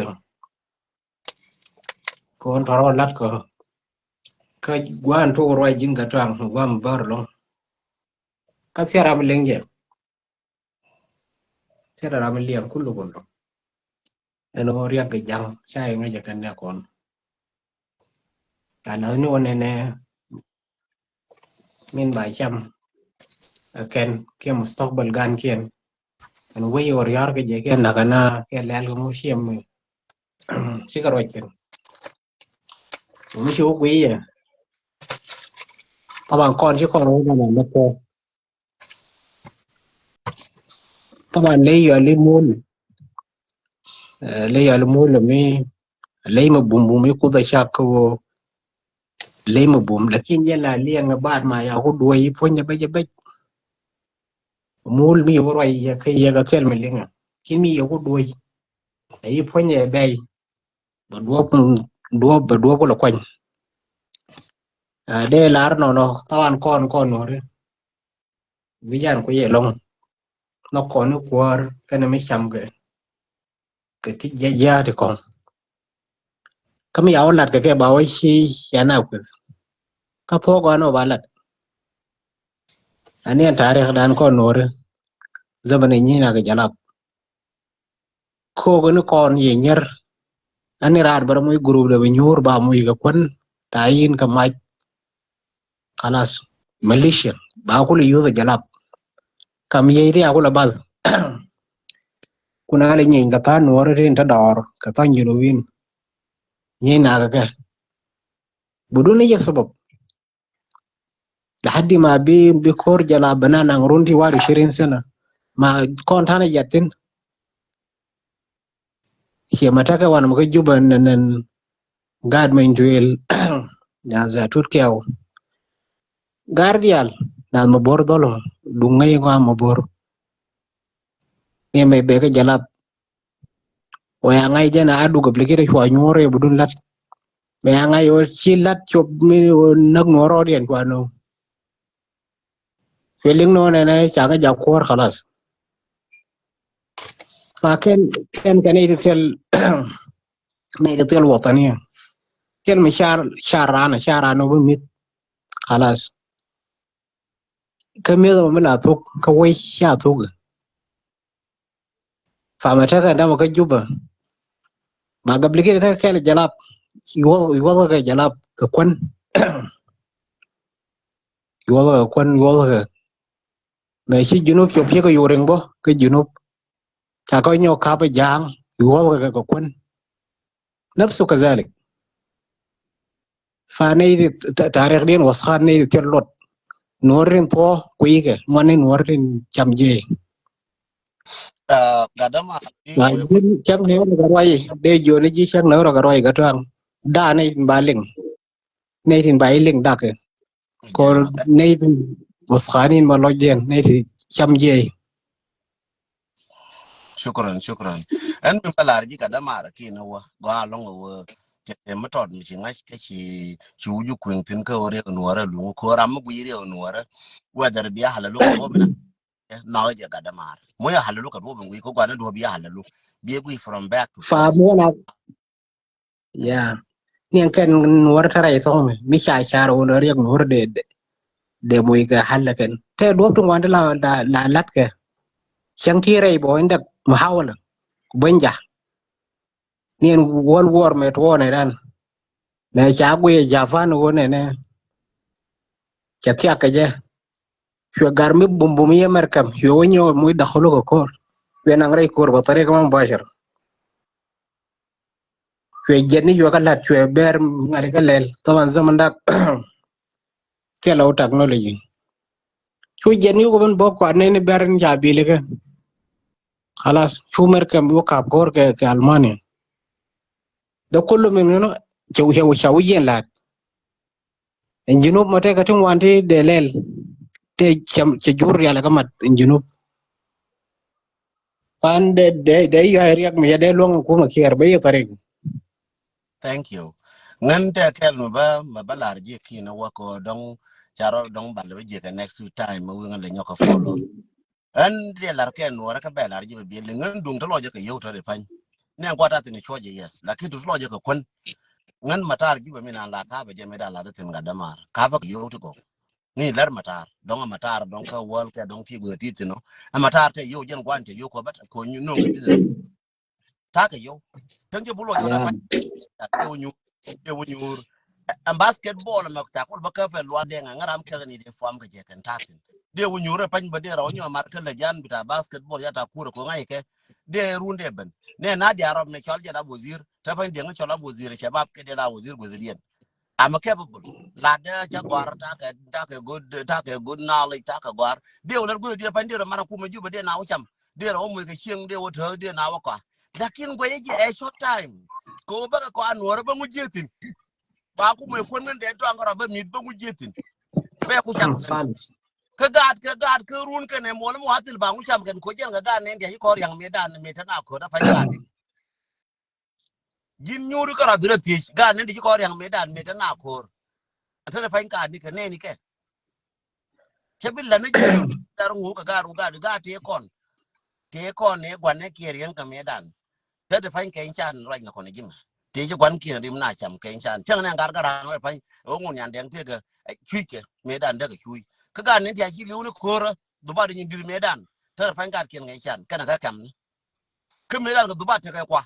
Kɔn tɔrɔ lat kɔ. Kä guan tuɔk ruac ji̱n gat tuaŋ guam bär lɔŋ. Kä thiara mi liŋ jɛ. Thiara mi liŋ kulu kulu. Ɛn ɣöö riɛk kɛ ja̱ŋ ca iŋä jɛ kɛn nɛ kɔn. Ca läthni wä nɛnɛ min ba cam. Ɛ kɛn kiɛ mustakbal gan kiɛn. Ɛn wec ɣöö ria̱r kɛ jɛ kiɛ nakä na kiɛ lɛl kɛ ŋu ciɛ mi. Cikɛ ruac thi̱n. Mi ci wä guiy yɛ. Taban kɔn ci kɔn wä nɛnɛ mɛ kɛ. Taban ley yɔl i muul. Ley yɔl i muul mi ley ma bum bum i kuth a cak kä woo. Ley ma bum lakin yɛ la liɛŋ a baat ma ya ku duɔy i puɔ̱ny a bɛc a bɛc. Muul mi yɛ ku ruac yɛ kä yɛ kä thil mi liŋ a kin mi yɛ ku duɔy. A i puɔ̱ny a bɛc. Bɛ duɔp duɔp bɛ duɔp ku la kuany. Dee lar nɔnɔ taban kɔn kɔn nuɔri. Bi jan ku yɛ lɔŋ. Nɔ kɔn ni kuäär kɛnɛ mi cam kɛ. Kɛ ti jiajiaa ti kɔŋ. Kä mi ya wä lat kɛ kɛ ba wä ci ya na kueth. Kä thuɔk gɔaa ni wä ba lat. Ani ɛn tarik dan kɔn nuɔri. Zaman ni nyi na kɛ jalap. Kok ni kɔn yɛ nyɛr. Ani raar bä rɛ muc group dɛ bɛ nyuur ba muc kɛ kuän ta yin kɛ mac. Kalas. Militia ba kulɛ yuth jalap. Kam yey ti a kulɛ bal. Kuna lɛ nyiny kɛ than nuɔri tin te dɔɔr kɛ than junubin. Nyiny nak kɛ. Budun ni yɛ sabab. Lahadi ma bi bi kor jala bana naŋ run ti wadu shirin sena ma kɔn tana jatin. Cie ma tekɛ wan ma kä Juba nɛn nɛn gaat mɛny tuil. Nyan za tut kɛw. Gaat dial nyan ma bor dhɔl ma duŋ ŋäc ŋɔam ma bor. Ni mɛ bɛ kä jalap. Wɛ a ŋa̱c jɛn a duk aplikit a cua nyuɔr rɛy budun lat. Mɛ a ŋa̱c ɣöö ci lat cop mi ɣöö näk nuɔ̱ɔ̱r rɔɔdiɛn kuan ɣöö. Cuɛ liŋ nöö nɛnɛ ca ŋäc jak kuɔ̱ɔ̱r khalas. Fa kɛn kɛn kɛn i̱ ti thil, nɛy ti thil wathaniya. Thil mi car car ran car ran ɣöö bi mi̱th khalas. Kä mi̱th ɣöö mi la thuk kä wec ca thuk. Famɛ tekɛ dämɛ kä Jubɛ. Ma gablikɛ tekɛ kɛl jalap. Yuɔth yuɔth kɛ jalap kɛ kuän. Yuɔth kɛ kuän yuɔth kɛ. Mɛ ci Junub cop ci kɛ yuriŋ bä kä Junub. Ca kɛ nyɔk kapä ja̱a̱ŋ yuɔth kɛ kɛ kuän. Nafsu kazalik. Fa nɛy ti ta- tarik diɛn waskhan nɛy ti thil luɔt. Nuɔr tin thuɔ kuikɛ mɔni nuɔr tin cam jiɛ. Ah, gadama, Na jin cak nɛ rɔ ka ruai de joni ji cak nɛ rɔ ka ruai ka tuang. Da nɛy tin ba liŋ. Nɛy tin ba i liŋ dakɛ. Kor nɛy tin waskhanin ma lɔc diɛn nɛy ti cam jiɛ. Shukran, shukran. Ɛn mi ba lar ji̱ gadama ra kin wä gɔaa lɔŋ wä. Cɛ mi tɔt mi ci ŋa̱c kä ci ci wuju kuiŋ thin kä wä riɛk nuɔrɛ luŋ ko ram mi guiy riɛk nuɔrɛ. Whether bi a halalu kɛ duɔp na. Nɔk jɛ gadama ra. Mo ya halalu kɛ duɔp in guiy ko gɔaa ni duɔp bi a halalu. Bi a guiy from back to Fa mi wala. Ya. Niɛn kɛn nuɔr tara i thɔŋ mi mi ca car wun riɛk nuɔr de de. De muc kɛ hal kɛn te duɔp ti ŋuan ti la la la lat kɛ. Cäŋ ti rɛy bɔ in dek muhawala. Ku bänja. Niɛn world war mɛ tuɔɔnɛ dan. Mɛ ca guiɛ Japan wun nɛ nɛ. Cɛ thiak kɛ jɛ. Cuɛ gar mi bumbum yɛ mɛr kɛm cuɛ wä nyɛ wä muc dakhulu kɛ ko̱r. Cuɛ naŋ rɛy ko̱r bä thari kɛ ma mubashir. Cuɛ jɛt ni cuɛ kä lat cuɛ bɛr ŋa̱t kä lɛl thaman zaman dak. Kɛ la wä technology. Cu jɛt ni wä ben bä kuat ni ni bɛr ni ca bili kɛ. Khalas cu mɛr kɛm wä kap ko̱r kɛ kɛ Almania. De kulu min ni no cɛ wä cɛ wä cɛ wä jɛn lat. Ɛn Junub mɔ tɛkɛ ti ŋuan ti dee lɛl. Tɛ cɛ jur rial kä mat ɛn Junub. Pan dee dee dee yɔa riɛk mi yɛ dee luɔŋ kumɛ kiɛr bɛ yɛ tharik. Thank you. Ŋän tɛ kɛl mi ba mi ba lar jiɛ kin wä ko dɔŋ carɔ dɔŋ bal bɛ jiɛ kɛ next time mi wiŋ lɛ nyɔk kɛ follow. Ɣän dee lar kɛ nuɔrɛ kä bɛ lar ji̱ bɛ biɛl ŋän duŋ ti lɔcɛ kɛ yio̱w tɔt i̱ pa̱ny. Nɛ ŋuat a thin cuɔcɛ yes lakin duŋ ti lɔcɛ kɛ kuän. Ŋän matar ji̱ bɛ min an la ka̱pɛ jɛ mi da lat i̱ thin gat dämaar ka̱pɛ kɛ yio̱w ti gɔw. Ni lär matar dɔŋ a matar dɔŋ kä wäl kɛ dɔŋ ti guɛ ti thin ɔ. Ɛ matar tɛ yio̱w jɛn guan tɛ yio̱w kɔ bä kɔ nyu no̱ŋ kɛ ti thin. Takɛ yio̱w. Cäŋ jɛ bu lɔcɛ wä da pa̱ny. Tɛ wä nyuur dee wä nyuur. Ɛn basketball mɛ ta kul bä käpɛ lual dee ŋa ŋaram kɛ ni dee fuam kɛ jɛ kɛn tatin dee wä nyuur ɛ pany bä dee rɔ nyɔ mar kɛ lɛ jan bita basketball ya ta kur ko ŋa̱c kɛ dee run dee ben. Nɛ na dia rɔ mɛ cɔl jɛ la wazir tɛ pany dee ŋa cɔl la wazir shabab kɛ dee la wazir guth dien. I'm capable. La dee ca gɔar ta kɛ ta kɛ good ta kɛ good knowledge ta kɛ gɔar dee wä lɛ guth dien pany dee rɔ mar kum mɛ jubɛ dee na wä cam dee rɔ wä muc kɛ cieŋ dee wä tääk dee na wä kɔa. Lakin guɛy jɛ ɛ short time. Kɛ wä bäkɛ kɔa nuɔrɛ bä ŋu jiɛ thin. Ba ku mɛ kuän ŋän dee tɔaŋ kärɔ bä mi̱th bä ŋu jiɛ thin. Bɛ ku cam kɛn kä gaat kɛ gaat kä run kɛn ɛ muɔl mi wa thil ba ŋu cam kɛn ko jɛn kɛ gaat nɛn diac ci kɔr yaŋ mi dan mi te na ko̱r a pa̱ny gaat ni. Ji̱n nyuuri kärɔ bi rɔ thiec gaat nɛn diac ci kɔr yaŋ mi dan mi te na ko̱r. A te rɔ pa̱ny gaat ni kɛ nɛni kɛ. Cä bi lani ji̱ dar ŋu kɛ gar ŋu gar gar tëë kɔn. Tëë kɔn ni guan ni kiɛ riɛŋ kɛ mëë dan. Te di pa̱ny kɛny can ruac ni kɔn ji̱ mɛ tëë ci guan kiɛ rim na cam kɛny can cäŋ ni ŋar gar raŋ rɛ pa̱ny. Ɛ wä ŋun nyan dɛŋ tëë kɛ cuc kɛ mëë dan däk kɛ cuc kä gar ni tiac ci li̱w ni ko̱rä. Dhubat di nyin dir mëë dan te rɛ pa̱ny gar kiɛn kɛny can kɛn kɛ kɛm ni. Kä mëë dan kɛ dhubat tekɛ kua.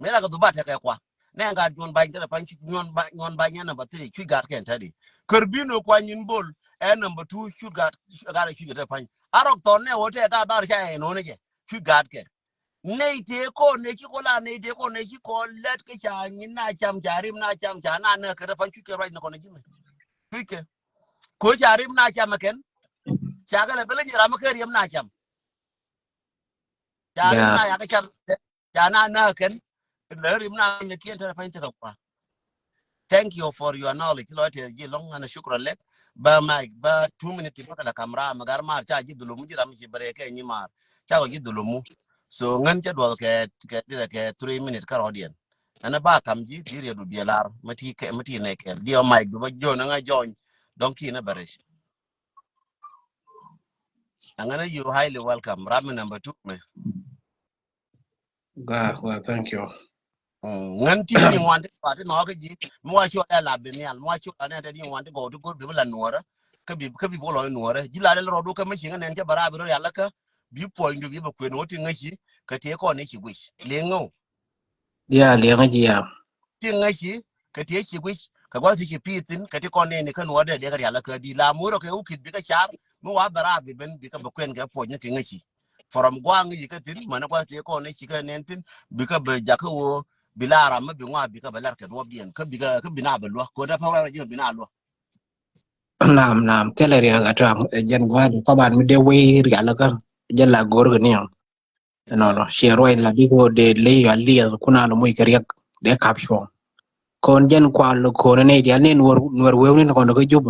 Mëë dan kɛ dhubat tekɛ kua. Nɛ ŋa gaat nyuɔn ba̱ny te rɛ pa̱ny nyuɔn ba̱ny nyuɔn ba̱ny nyɛ namba three cuc gaat kɛn te di. Kär bi nɔ kua nyin bol ɛ namba two cuc gaat gaat cuc kɛ te pa̱ny. A rɔk thɔn nɛ wä te gaat dhar ca ɛ nɔ ni jɛ cuc gaat kɛ. Nɛy tëë kɔn nɛ ci kɔ la nɛy tëë kɔn nɛ ci kɔ lɛt kä ca nyin na cam ca rim na cam ca na nɛ kɛ te pa̱ny cuc kɛ ruac ni kɔn ji̱ mɛ. Cuc kɛ. Ko ca rim na cam ɛ kɛn. Ca kɛ lɛ bä lä nyi ram kɛ rim na cam. Ca rim na ya kɛ cam. Ca na na kɛn. Lɛ rim na ni kiɛn te pa̱ny te kɛ kua. Thank you for your knowledge. Lɔ te ji̱ lɔŋ ana shukran lek. Ba mic ba two minute ti bakala kamra ma gar mar ca ji̱ dhulumu ji̱ ram ci bere kɛ nyi mar. Ca ko ji̱ dhulumu. So ŋän ca duɔth kɛ kɛ dire kɛ three minute kärɔɔdiɛn. Ɛn ɛ ba kam ji̱ bi riɛt du biɛ lar. Mɛ ti kɛ, mɛ ti nɛ kɛl. Diɛ mic du bä jo̱o̱n ɛŋa jo̱o̱ny. Dɔ̱ŋ ki nɛ bɛ rɛc. Ɛŋa nɛ you highly welcome. Ram mi number two mɛ. Ga, well, thank you. Ŋän ti ni ŋuan ti kɔati nɔɔk kä ji̱. Mi wa cuɔ dɛ la bi nhial. Mi wa cuɔ dɛ nɛ ti ni ŋuan ti gɔw ti go̱r bi bi la nuɔrä. Kä bi, kä bi bi lɔ nuɔrä. Ji̱ la dɛ rɔ du kä mi ci ŋä nɛn cä bɛ raa bi rɔ rial kä. Bi puɔ̱ny du bi bɛ kuën wä ti ŋä ci. Kä ti kɔn ni ci guic. Liŋ ŋä. Ya, liŋ ŋä ci ya. Ti ŋäci kɛ ti ci guic kɛ gua̱th ti ci pi̱i̱ thi̱n kɛ ti kɔn nɛni kä nuɔ̱ɔ̱dɛ dee kɛ rial kä di la muurɔ kɛ wukit bikɛ car mi wa bɛ raar bi ben bikɛ bɛ kuɛn kɛ puɔ̱ny ni ti ŋäci. From gua̱a̱ŋ yi kä thi̱n mɛn gua̱th ti kɔn ni ci kɛ nɛn thi̱n bikɛ bɛ jakä woo bi la ram mi bi ŋua̱a̱ bikɛ bɛ lar kɛ duɔ̱p diɛn kä bikɛ kä bi na bɛ luäk kɛ wä dee pɛk rɔ ji̱n bi na luäk. Naam, naam, thilɛ riɛk a tuaŋ jɛn gua̱a̱th kɔban mi dee wei rial kä jɛn la go̱o̱r kɛ niɔm. Ɛnɔnɔ ciɛ ruac la bik wä dee ley a liɛth kun a lɔ moc kɛ riɛk dee kap cuɔ̱ŋ. Kɔn jɛn kual lɔ kɔn nɛy dial ni nuɔr nuɔr wewni kɔn kä jup.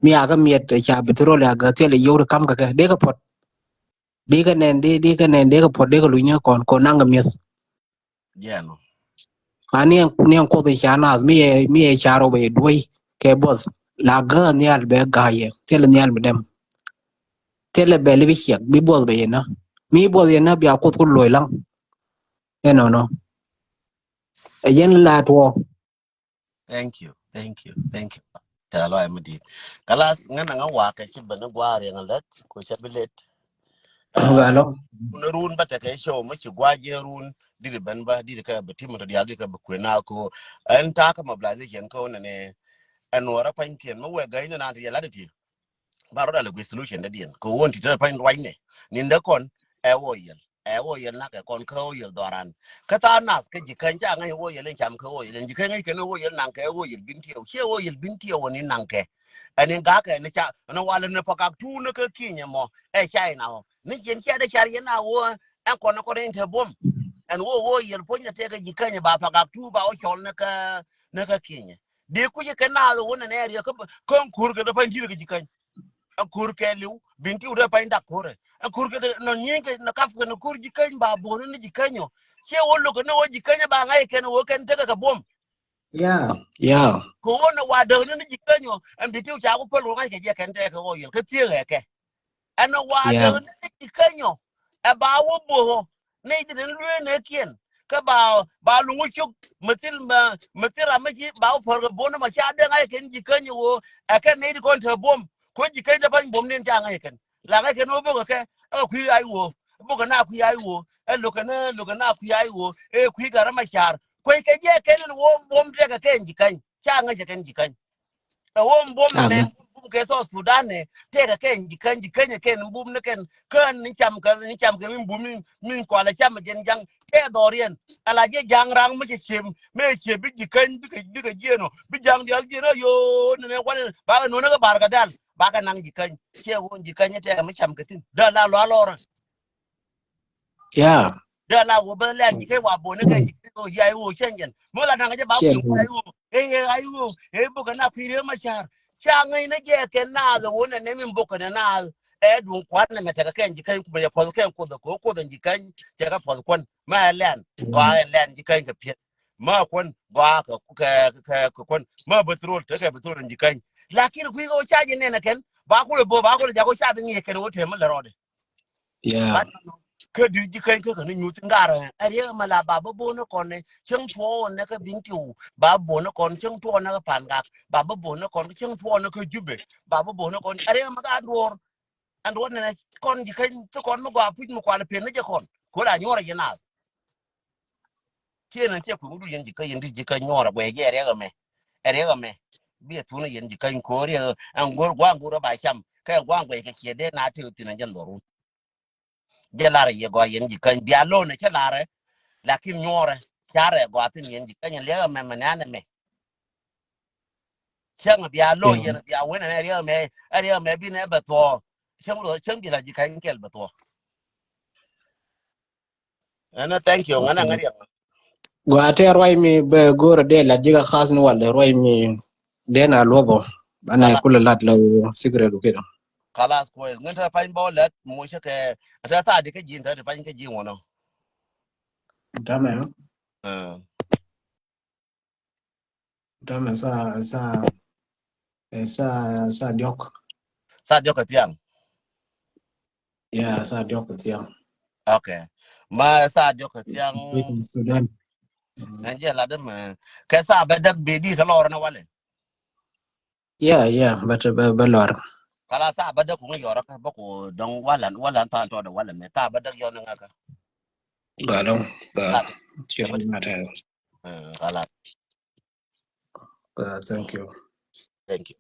Mi a kä miɛt ca bitrol a gä thil yiow ri kam kɛ kɛ dee kɛ puɔt. Dee kɛ nɛn dee dee kɛ nɛn dee kɛ puɔt dee kɛ luny ni kɔn kɔn naŋ kɛ miɛth. Jɛn. A niɛn niɛn kuoth i̱ ca naath mi yɛ mi yɛ ca rɔ bɛ duɔ̱c kɛ buɔth la gä nhial bɛ ga̱a̱c yɛ thil nhial mi dɛm. Thilɛ bɛ libi ciɛk bi buɔth bɛ yɛn na mi buɔth yɛn na bia kuoth ku luɔc laŋ. Ɛnɔnɔ. Ɛ yɛn la tuɔ. Thank you, thank you, thank you. Ca lɔac mi di̱i̱t. Kalas ŋän a ŋä wakä ci ben ni gua̱a̱r yɛn lät ku ca bi let. Galo. Kun run ba tekɛ show mi ci gua̱a̱ jɛ run diri ben ba diri kɛ bi tim to dial diri kɛ bi kuen na ko. Ɛn ta kɛ mobilization ko nene. Ɛn wara pany kien mi wɛ gäny ni na ti yɛ lat ti. Ba rɔ dal gui solution de dien ko won ti te pany ruany ne. Nin de kɔn ɛ wo yel. Ɛ wo yel na kɛ kɔn kä wo yel dɔran. Kä ta nas kä jikäny ca ŋäny wo yel in cam kä wo yel in jikäny ŋäny kɛn wo yel naŋ kɛ wo yel bin tiɛw. Ciɛ wo yel bin tiɛw ni naŋ kɛ. Ɛn in gakɛ ni ca ni wal ni pakak tu ni kä kinyɛ mɔ. Ɛ ca in awɔ. Ni cien cia de car yɛn a wo ɛn kɔn kɔn in te bom. Ɛn wo wo yel puɔ̱ny na tɛkɛ jikäny ba pakak tu ba wo cɔl ni kä ni kä kinyɛ. Di kuci kɛ naath wun ɛn area kä kä ŋ kur kɛ dee pany di̱t kɛ ji̱ käny. Ŋ kur kɛ liw bin ti wut dee pany dak kurɛ. Ŋ kur kɛ dee nɔ nyieny kɛ nɔ kap kɛ nɔ kur ji̱ käny ba bo̱o̱n ni ji̱ käny ɔ. Ciɛ wä lo̱k kɛ ni wä ji̱ käny ba ŋa̱c kɛn wä kɛn tekɛ kɛ buɔ̱m. Ya, ya. Kɛ wä ni wa däk ni ni ji̱ käny ɔ ɛn bi ti wut ca ku päl wä ŋa̱c kɛ jɛ kɛn tekɛ wä yɛl kä thiek ɛ kɛ. Ɛn ɛ wa däk ni ni ji̱ käny ɔ ɛ ba wä bo̱o̱k ɔ ni ji̱ den luee ni kiɛn kä ba ba luŋ wä cuk mɛ thil mɛ mɛ thil ram mɛ ci ba wä pär kɛ bo̱o̱n mɛ ca dee ŋa̱c kɛn ji̱ käny ɔ ɛ kɛn ni di kɔn te buɔ̱m kuɛ ji̱ käny te pany buɔ̱m ni ca ŋa̱c kɛn la ŋa̱c kɛn wä bäkɛ kɛ ɛ kui̱ ay wä bäkɛ na kui̱ ay wä ɛ lo̱kɛ ni lo̱kɛ na kui̱ ay wä ɛ kui̱ gat rɛ mɛ car kuɛ kɛ jɛ kɛn ni wä buɔ̱m tekɛ kɛn ji̱ käny ca ŋa̱c kɛn ji̱ käny. Ɛ wä bum mɛ bum kɛ South Sudan nɛ tɛkɛ kɛn ji̱ käny ji̱ käny kɛn bum ni kɛn kään ni cam kɛ ni cam kɛ min bum min kualɛ cam jɛn jaŋ kɛ dhɔriɛn. Ala jɛ jaŋ raŋ mi cɛ cem mɛ cɛ bi ji̱ käny bikɛ bikɛ jiɛn ɔ bi jaŋ dial jiɛn ɔ yoo ni nɛ kualɛ bakɛ nonɛ kɛ bar kɛ dal bakɛ naŋ ji̱ käny. Cɛ wä ji̱ käny tɛkɛ mi cam kɛ thin dal la lɔ alɔrä. Ya. Dee la wä bä lɛn ji̱ kɛ wa bo̱n ni kɛ ji̱ kɛ wä ya i̱ wä cɛn jɛn. Mɔ la naŋ jɛ ba kui̱ wa i̱ wä. Ɛ yɛ a i̱ wä. Ɛ bokɛ na kui̱ rɛ ma car. Ca ŋäc ni jɛ kɛ naath wä nɛ nɛ min bokɛ nɛ naath. Ɛ duŋ kuan nɛ mɛ tekɛ kɛn ji̱ kɛn kumɛ yɛ puɔth kɛn kuoth kɛ kuoth ji̱ kɛn. Cɛ kɛ puɔth kuan. Ma ɛ lɛn. Gɔaa ɛ lɛn ji̱ kɛn kɛ piɛth. Ma kuan. Gɔaa kɛ kɛ kɛ kuan. Ma bä throol tekɛ bä throol ji̱ kɛn. Lakin kui̱ kɛ wä ca ji̱ nɛn ɛ kɛn. Ba kulɛ bä ba kulɛ jak wä ca bi ŋi̱i̱ kɛn wä tɛm mi lɛ rɔɔdɛ. Yeah. Kä di̱t ji̱ käny kä kä ni nyuth ŋa̱r ɛ riɛk ɛmɛ la ba bä bo̱o̱n ni kɔn ni cäŋ tuɔɔk ni kä bi̱n tiw ba bä bo̱o̱n ni kɔn cäŋ tuɔɔk ni kä Pan Gak ba bä bo̱o̱n ni kɔn cäŋ tuɔɔk ni kä Jubɛ ba bä bo̱o̱n ni kɔn ɛ riɛk ɛmɛ ka duɔ̱ɔ̱r. Ɛn duɔ̱ɔ̱r ni kɔn ji̱ käny thi kɔn mi gɔaa puc mi kual pen ni jɛ kɔn ko̱ la nyuɔr ɛ ji̱ naath. Ciɛ nɛn ciɛ kui̱ wut yɛn ji̱ kä yɛn di̱t ji̱ kä nyuɔɔr ɛ guɛy jɛ riɛk ɛmɛ. Ɛ riɛk ɛmɛ bi ɛ thun yɛn ji̱ käny ko̱o̱r riɛk ɛn go̱o̱r gua̱a̱ŋ go̱o̱r ɛ ba cam kä ɛn gua̱a̱ŋ guɛy kɛ ciɛ dee na tëë thi̱n ɛ jɛn luɔr wun. Jɛ lar ɛ yɛ gɔaa yɛn ji̱ käny bia lo̱n ɛ cä lar ɛ. Lakin nyuɔɔr ɛ carɛ ɛ gɔaa thi̱n yɛn ji̱ käny ɛ liɛk ɛmɛ mɛ nɛn ɛmɛ. Cäŋ bia lo̱n yɛn bia wen ɛn ɛ riɛk ɛmɛ ɛ riɛk ɛmɛ bi nɛ bɛ thuɔɔ. Cäŋ ruɔth cäŋ bi la ji̱ käny kɛl bɛ thuɔɔ. Ɛn ɛ thank you ŋän ɛ ŋän riɛk. Gua tɛ ruac mi bɛ go̱o̱r dee la ji̱ kä khas ni walɛ ruac mi dee na luɔbɔ. Banɛ kulɛ lat lɛ secret kidɔ. Kalas kuɛth ŋän tɛ pany bä lɛt mucä kɛ tɛ thaadi kä ji̱n tɛ pany kä ji̱n wänɔ. Tamam. Täämɛ saa, saa, eh, saa, saa diɔk. Saa diɔk kɛ thiaŋ. Yeah, saa diɔk kɛ thiaŋ. Ok. Ma saa diɔk kɛ thiaŋ. Sudan. Mm. Ɛn jɛ lat mɛ. Kɛ saa bɛ däk bɛ di tɛ lɔr ni walɛ. Yeah, yeah, bɛ, bɛ, bɛ lɔr. Kala saa bɛ däk kuŋ yɔrɔ kä bä ku dɔŋ walɛ, walɛ than tɔdɛ walɛ mɛ. Saa bɛ däk yɔn ŋa kä. Ba dɔŋ, ba. Saa. Cɛ ri ma tɛ. Mm, kala. Uh, thank you. Thank you.